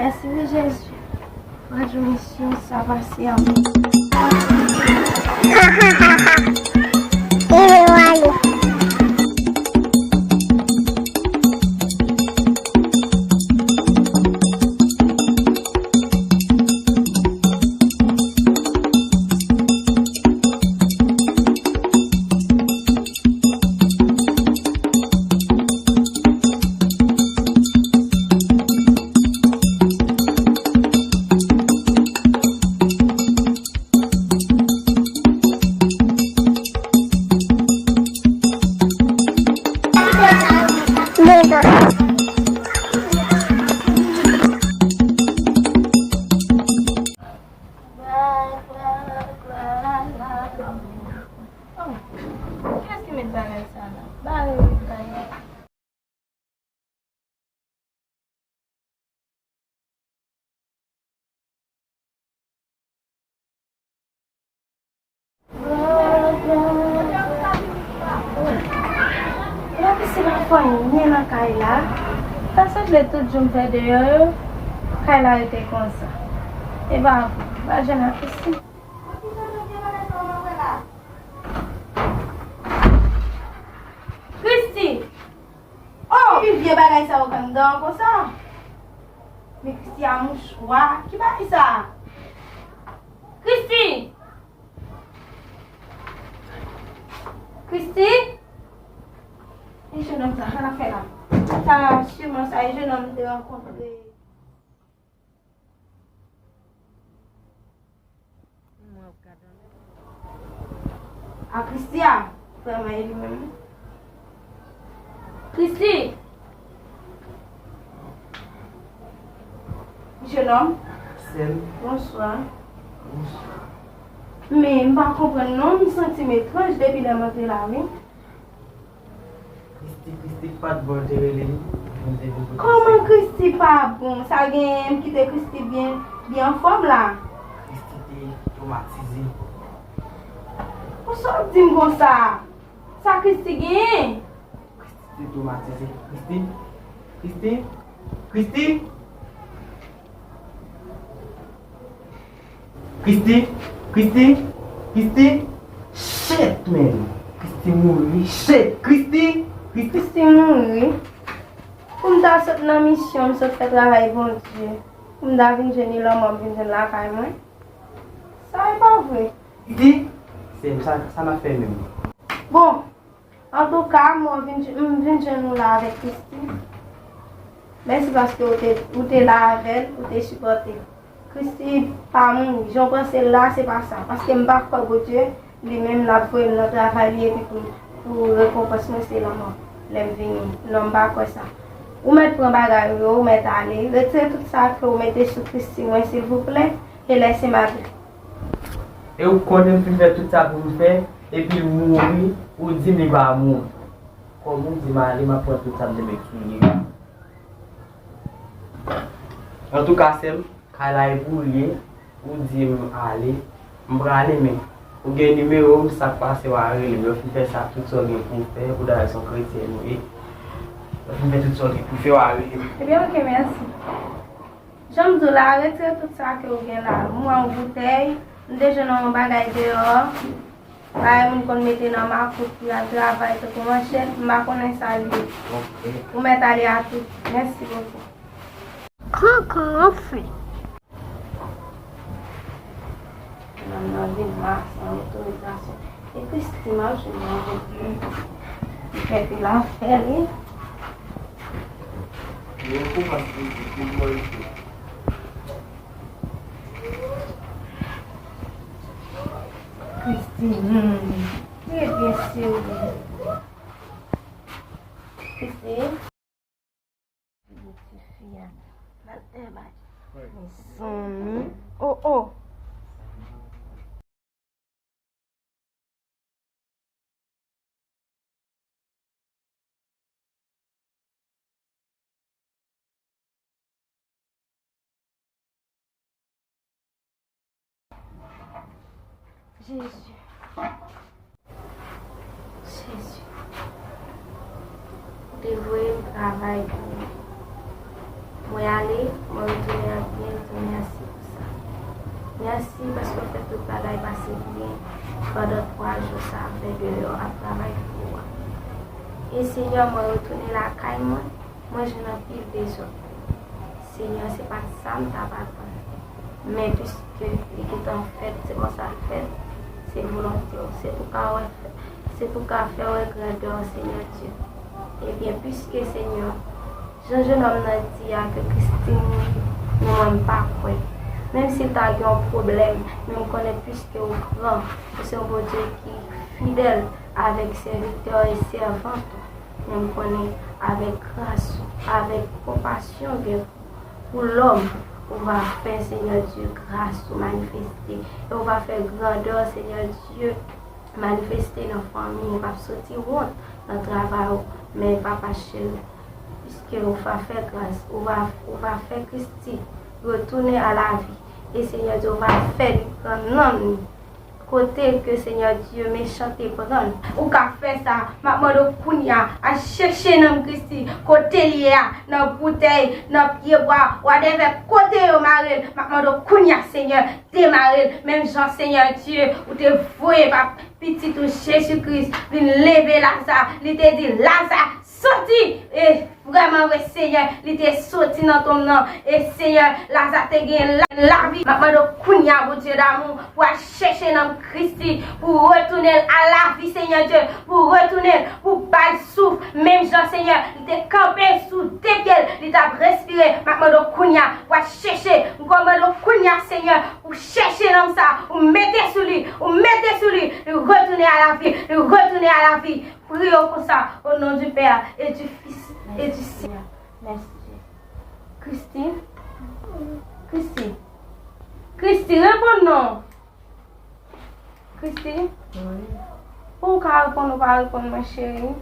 Mèsi wi Jezi. Mwen jwe misyon sa pase an. Oh, kiyès ki met bagay sa la? Bare wi, bare. Lapisin pa fè anyen nan kay la. Ta sanble tout jou m fè deyò yo, kay la rete konsa. E pa vre, m pa jwenn lapisin. Christy! Oh! Ki vye bagay sa yo k anndan an konsa? Men Christy a mouchwa. Ki bagay sa? Christy! Christy! E jennonm sa, sa l ap fè la? Sa siman sa e jennonm te rankontre. A Christy a, vrèman e li menm. Christy! Jennonm. Sèl. Bonswa. Bonswa. Men m pa konprann non, m santi m etranj depi lè m antre la wi. Christy, Christy pa t bon, te rele m, m te vin kote. Kòman Christy pa bon? Sa genyen m kite Christy byen, byen anfòm la. Christy te twomatize. Sa w di m konsa? Sa Christy genyen? Christy te twomatize. Christy? Christy? Christy? Christy? Christy? Christy? Shit, man! Christy mouri. Shit! Christy? Christy? Christy mouri. Pou m ta sot nan misyon, m sot fè travay Bondye. Pou m ta vin jwenn li lanmò, m vin jwenn lakay mwen. Sa e pa vre. Christy? Se sa, sa n ap fè menm. Bon, antouka, mwen vin, m vin jwenn ou la avèk Christy. Mèsi paske ou te, ou te la avè l, ou te sipòte l. Christy pa mouri. Jan w panse l la, se pa sa. Paske m pa kwè Bondye, li menm, l ap voye m nan travay li epi pou, pou rekonpans mwen se lanmò. Lè m vini, non, m pa kwè sa. Ou mèt pran bagay ou yo, ou mèt ale. Retire tout sa ke ou mete sou Christy mwen, silvouplè, e lèse m ale. E ou konnen m fin fè tout sa pou m fè, epi l mouri, ou di m li pa mouri. Kòm ou di m ale, m ap pran tout sa m te met sou li yo. Antouka, sè m, kay la e pou ou l ye, ou di m ale, m prale, men ou gen nimewo m, sa k pase w a rele m. Lè w fin fè sa, tout sa w gen pou w fè, ou dayè se yon kretyèn ou ye, lè w fin fè tout sa w gen pou w fè, w a rele m. Ebyen, oke, mèsi. Jan m di w la, retire tout sa ke w gen la. Mwen, yon boutèy, m te jwenn yon bagay deyò. Bagay moun konn mete nan makout pou y al travay, tankou manchèt, m pa konnen sa l ye. Ok. Ou mèt ale a tout. Mèsi bokou. Kòkò, anfen. Nonm nan vin la san otorizasyon. E Christy m ap jwenn nan vin. Li fè pil afè li. Christy, hmm, li ret byen serye. Christy. Tifi a. Nan tè bay. Mezanmi. Oh, oh. Jezi. Jezi. Ou te voye m travay pou ou. Mwen ale, mwen retounen ak byen, m di w mèsi pou sa. Mèsi paske w fè tout bagay pase byen pandan twa jou sa m fè deyò ap travay pou ou a. E Senyè, mwen retounen lakay mwen, mwen jwenn anpil dezòd. Senyè, se pa t sa m t ap atann. Men piske li gentan fèt, se konsa l fèt, se volonte w. Se pou ka wè, se pou ka fè wè grandè w, Senyè Dye. Ebyen, piske, Senyè, jan jennonm nan di a ke Christy mouri, men mwen m pa kwè. Menm si l ta gen yon pwoblèm, men m konnen piske w gran, ou se yon Bondye ki fidèl avèk sèvitè w e sèvant ou. Men m konnen avèk gras ou, avèk konpasyon w gen pou lòm, ou va fè, Senyè Dye, gras ou manifeste. E ou va fè grandè w, Senyè Dye, manifeste nan fanmi w. Ou p ap soti wont nan travay ou. Men, Papa cheri, piske ou va fè gras, ou va, ou va fè Christy retounen a lavi. E, Senyè Dye, ou va fè li pran nanm li. Kote ke Senyè Dye mechan te pran l. Ou ka fè sa. M ap mande w kounye a, al chèche nanm Christy kote l ye a, nan boutèy, nan pyebwa, whatever, kote yo mare l. M ap mande w kounye a, Senyè, demare l. Menm jan, Senyè Dye, ou te voye pa pitit ou Jezi Kris vin leve Laza, li te di, Laza, soti! E vrèman vre, Senyè, li te soti nan tonm nan. E Senyè, Laza te gen la- lavi. M ap mande w kounye a, Bondye damou, pou al chèche nanm Christy, pou retounen l a lavi, Senyè Dye, pou retounen l, pou ba l souf. Menm jan, Senyè, li te kanpe sou de pye l, li t ap respire. M ap mande w kounye a, pou al chèche. M kòmande w kounye a, Senyè, pou chèche nanm sa, ou mete sou li, ou mete sou li, li retounen a lavi, li retounen a lavi. Priye w konsa, au nom du Père et du Fils et du Saint. Mèsi. Christy? Christy? Christy, reponn non. Christy? Wi. Pou w ka reponn, ou pa reponn mwen, cheri.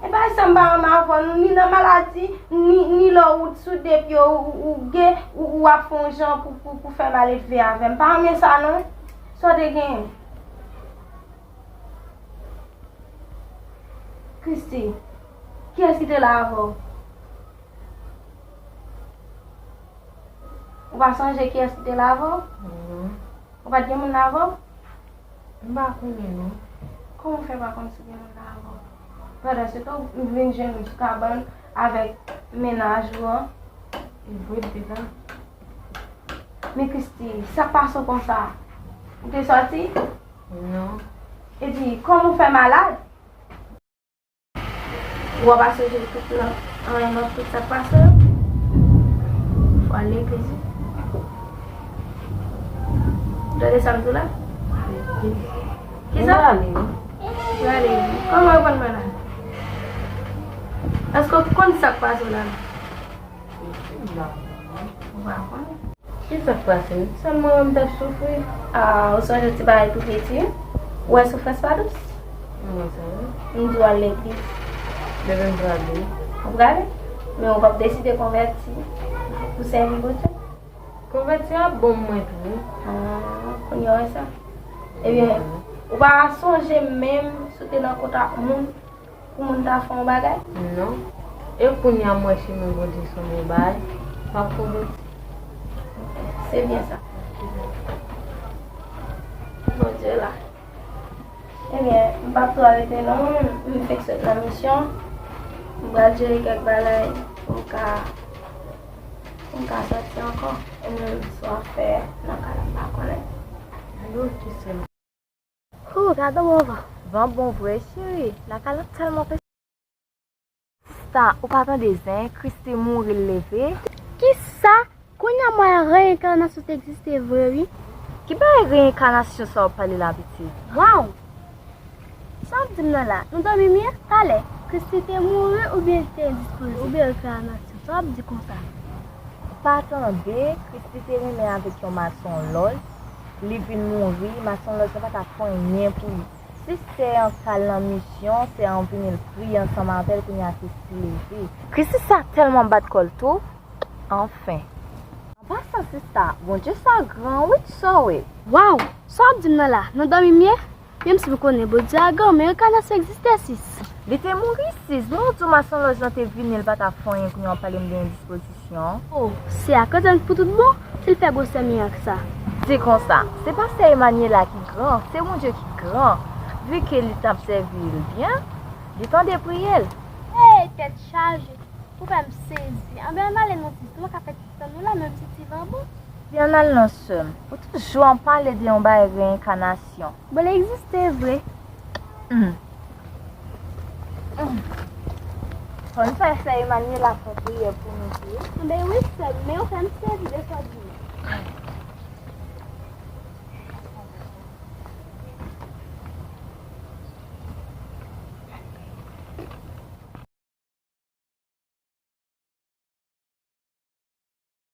E pa sa m pa renmen avè w, ni nan maladi, ni, ni lè w sou de pye w, ou, ou gen, ou, ou ap fè yon jan pou, pou, pou fè maledve avè m. M pa renmen sa, non. Sa w te genyen? Christy, kiyès ki te la avè w? Ou pa sonje kiyès ki te la avè w? Non. Ou pa t gen moun la avè w? M pa konnen non. Kòman w fè pa konn si gen moun la avè w? Pandan se tan, ou vin jwenn ou sou kabann avèk mennaj ou an. Li vre, li te la. Men Christy, sa k pase w konsa? Ou te sòti? Non. Epi, kòman w fè malad? Ou pa sonje tout nan, anyen nan tout sa k pase yo? Fò al legliz wi. Ou tande sa m di w la? Kisa? Ou prale wi. Ou prale wi. Kòman w konn mwen la? Èske w konn sa k pase w la? Ou pa konnen. Kisa k pase m? Sèlman wè m t ap soufri. Ah, ou sonje ti bagay tou piti wi. Ou wè soufrans pa dous? M wè sa wi. M di w al legliz. Depi m prale. Ou prale? Men ou p ap deside konvèti pou sèvi Bondye? Konvèti a bon mwen tou wi. Ah, kounye a w wè sa? Ebyen, ou pa sonje menm si w te nan kontak moun pou moun ta fè yon bagay? Non. E kounye a m wè chemen Bondye se yon bon bagay. M ap konvèti. Se byen sa. Bondye la. Ebyen, m p ap twò rete non, m fèk sot nan misyon. M pral jere kèk bagay pou m ka, pou m ka sòti ankò. E menm si w ap fè nan kay la, m pa konnen. Alo, kisa? Hoo, gade yon van. Van bon vre, cheri. Lakay lan tèlman fè. Sista, ou pa tande zen, Christy mouri, l leve. Kisa? Kounye a m wè reenkanasyon te egziste vre, wi. Ki bagay reenkanasyon sa w ap pale la, pitit? Waw! Sa w ap di m nan la? Nou dòmi byen? Talè, Christy te mouri oubyen li te endispoze? Oubyen reenkanasyon? Sa w ap di konsa? Ou pa tande, Christy te renmen avèk yon mason lòj, li vin mouri, mason lòj la pa t ap fè anyen pou li. Si sè an t al nan misyon, sè an vini, l priye ansanm avè l, kounye a Christy leve. Christy sa tèlman bat kò l tou. Anfen. An pasan, sista, Bondye sa gran, wi, kisa w wè? Waw! Sa w ap di m nan la? Nou dòmi byen? Menm si m konnen Bondye a gran, men reenkanasyon egziste, sis. Li te mouri, sis. Men w di w mason lòj lan te vini, l pa t ap fè anyen, kounye a w ap pale m de endispozisyon. O, sè a kanmenm pou tout bon, si l fè gwosè mirak sa. Di konsa, se pa sè Emmanuela ki gran, se Bondye ki gran. Vi ke li t ap sèvi l byen, li tande priye l. Hey, tèt chaje! Ou fè m sezi. Anben, ann ale non, sis. Nou pa ka fè ti tan nou la, menm si ti van bon. Ann ale non, sè m. Ou toujou ap pale de yon bagay reenkanasyon. Bon, li egziste vre. Hmm. Hmm. Fò n fè sè Emmanuela fè priyè pou nou tou. Anben wi, sè m, men ou fè m sezi de sa w di.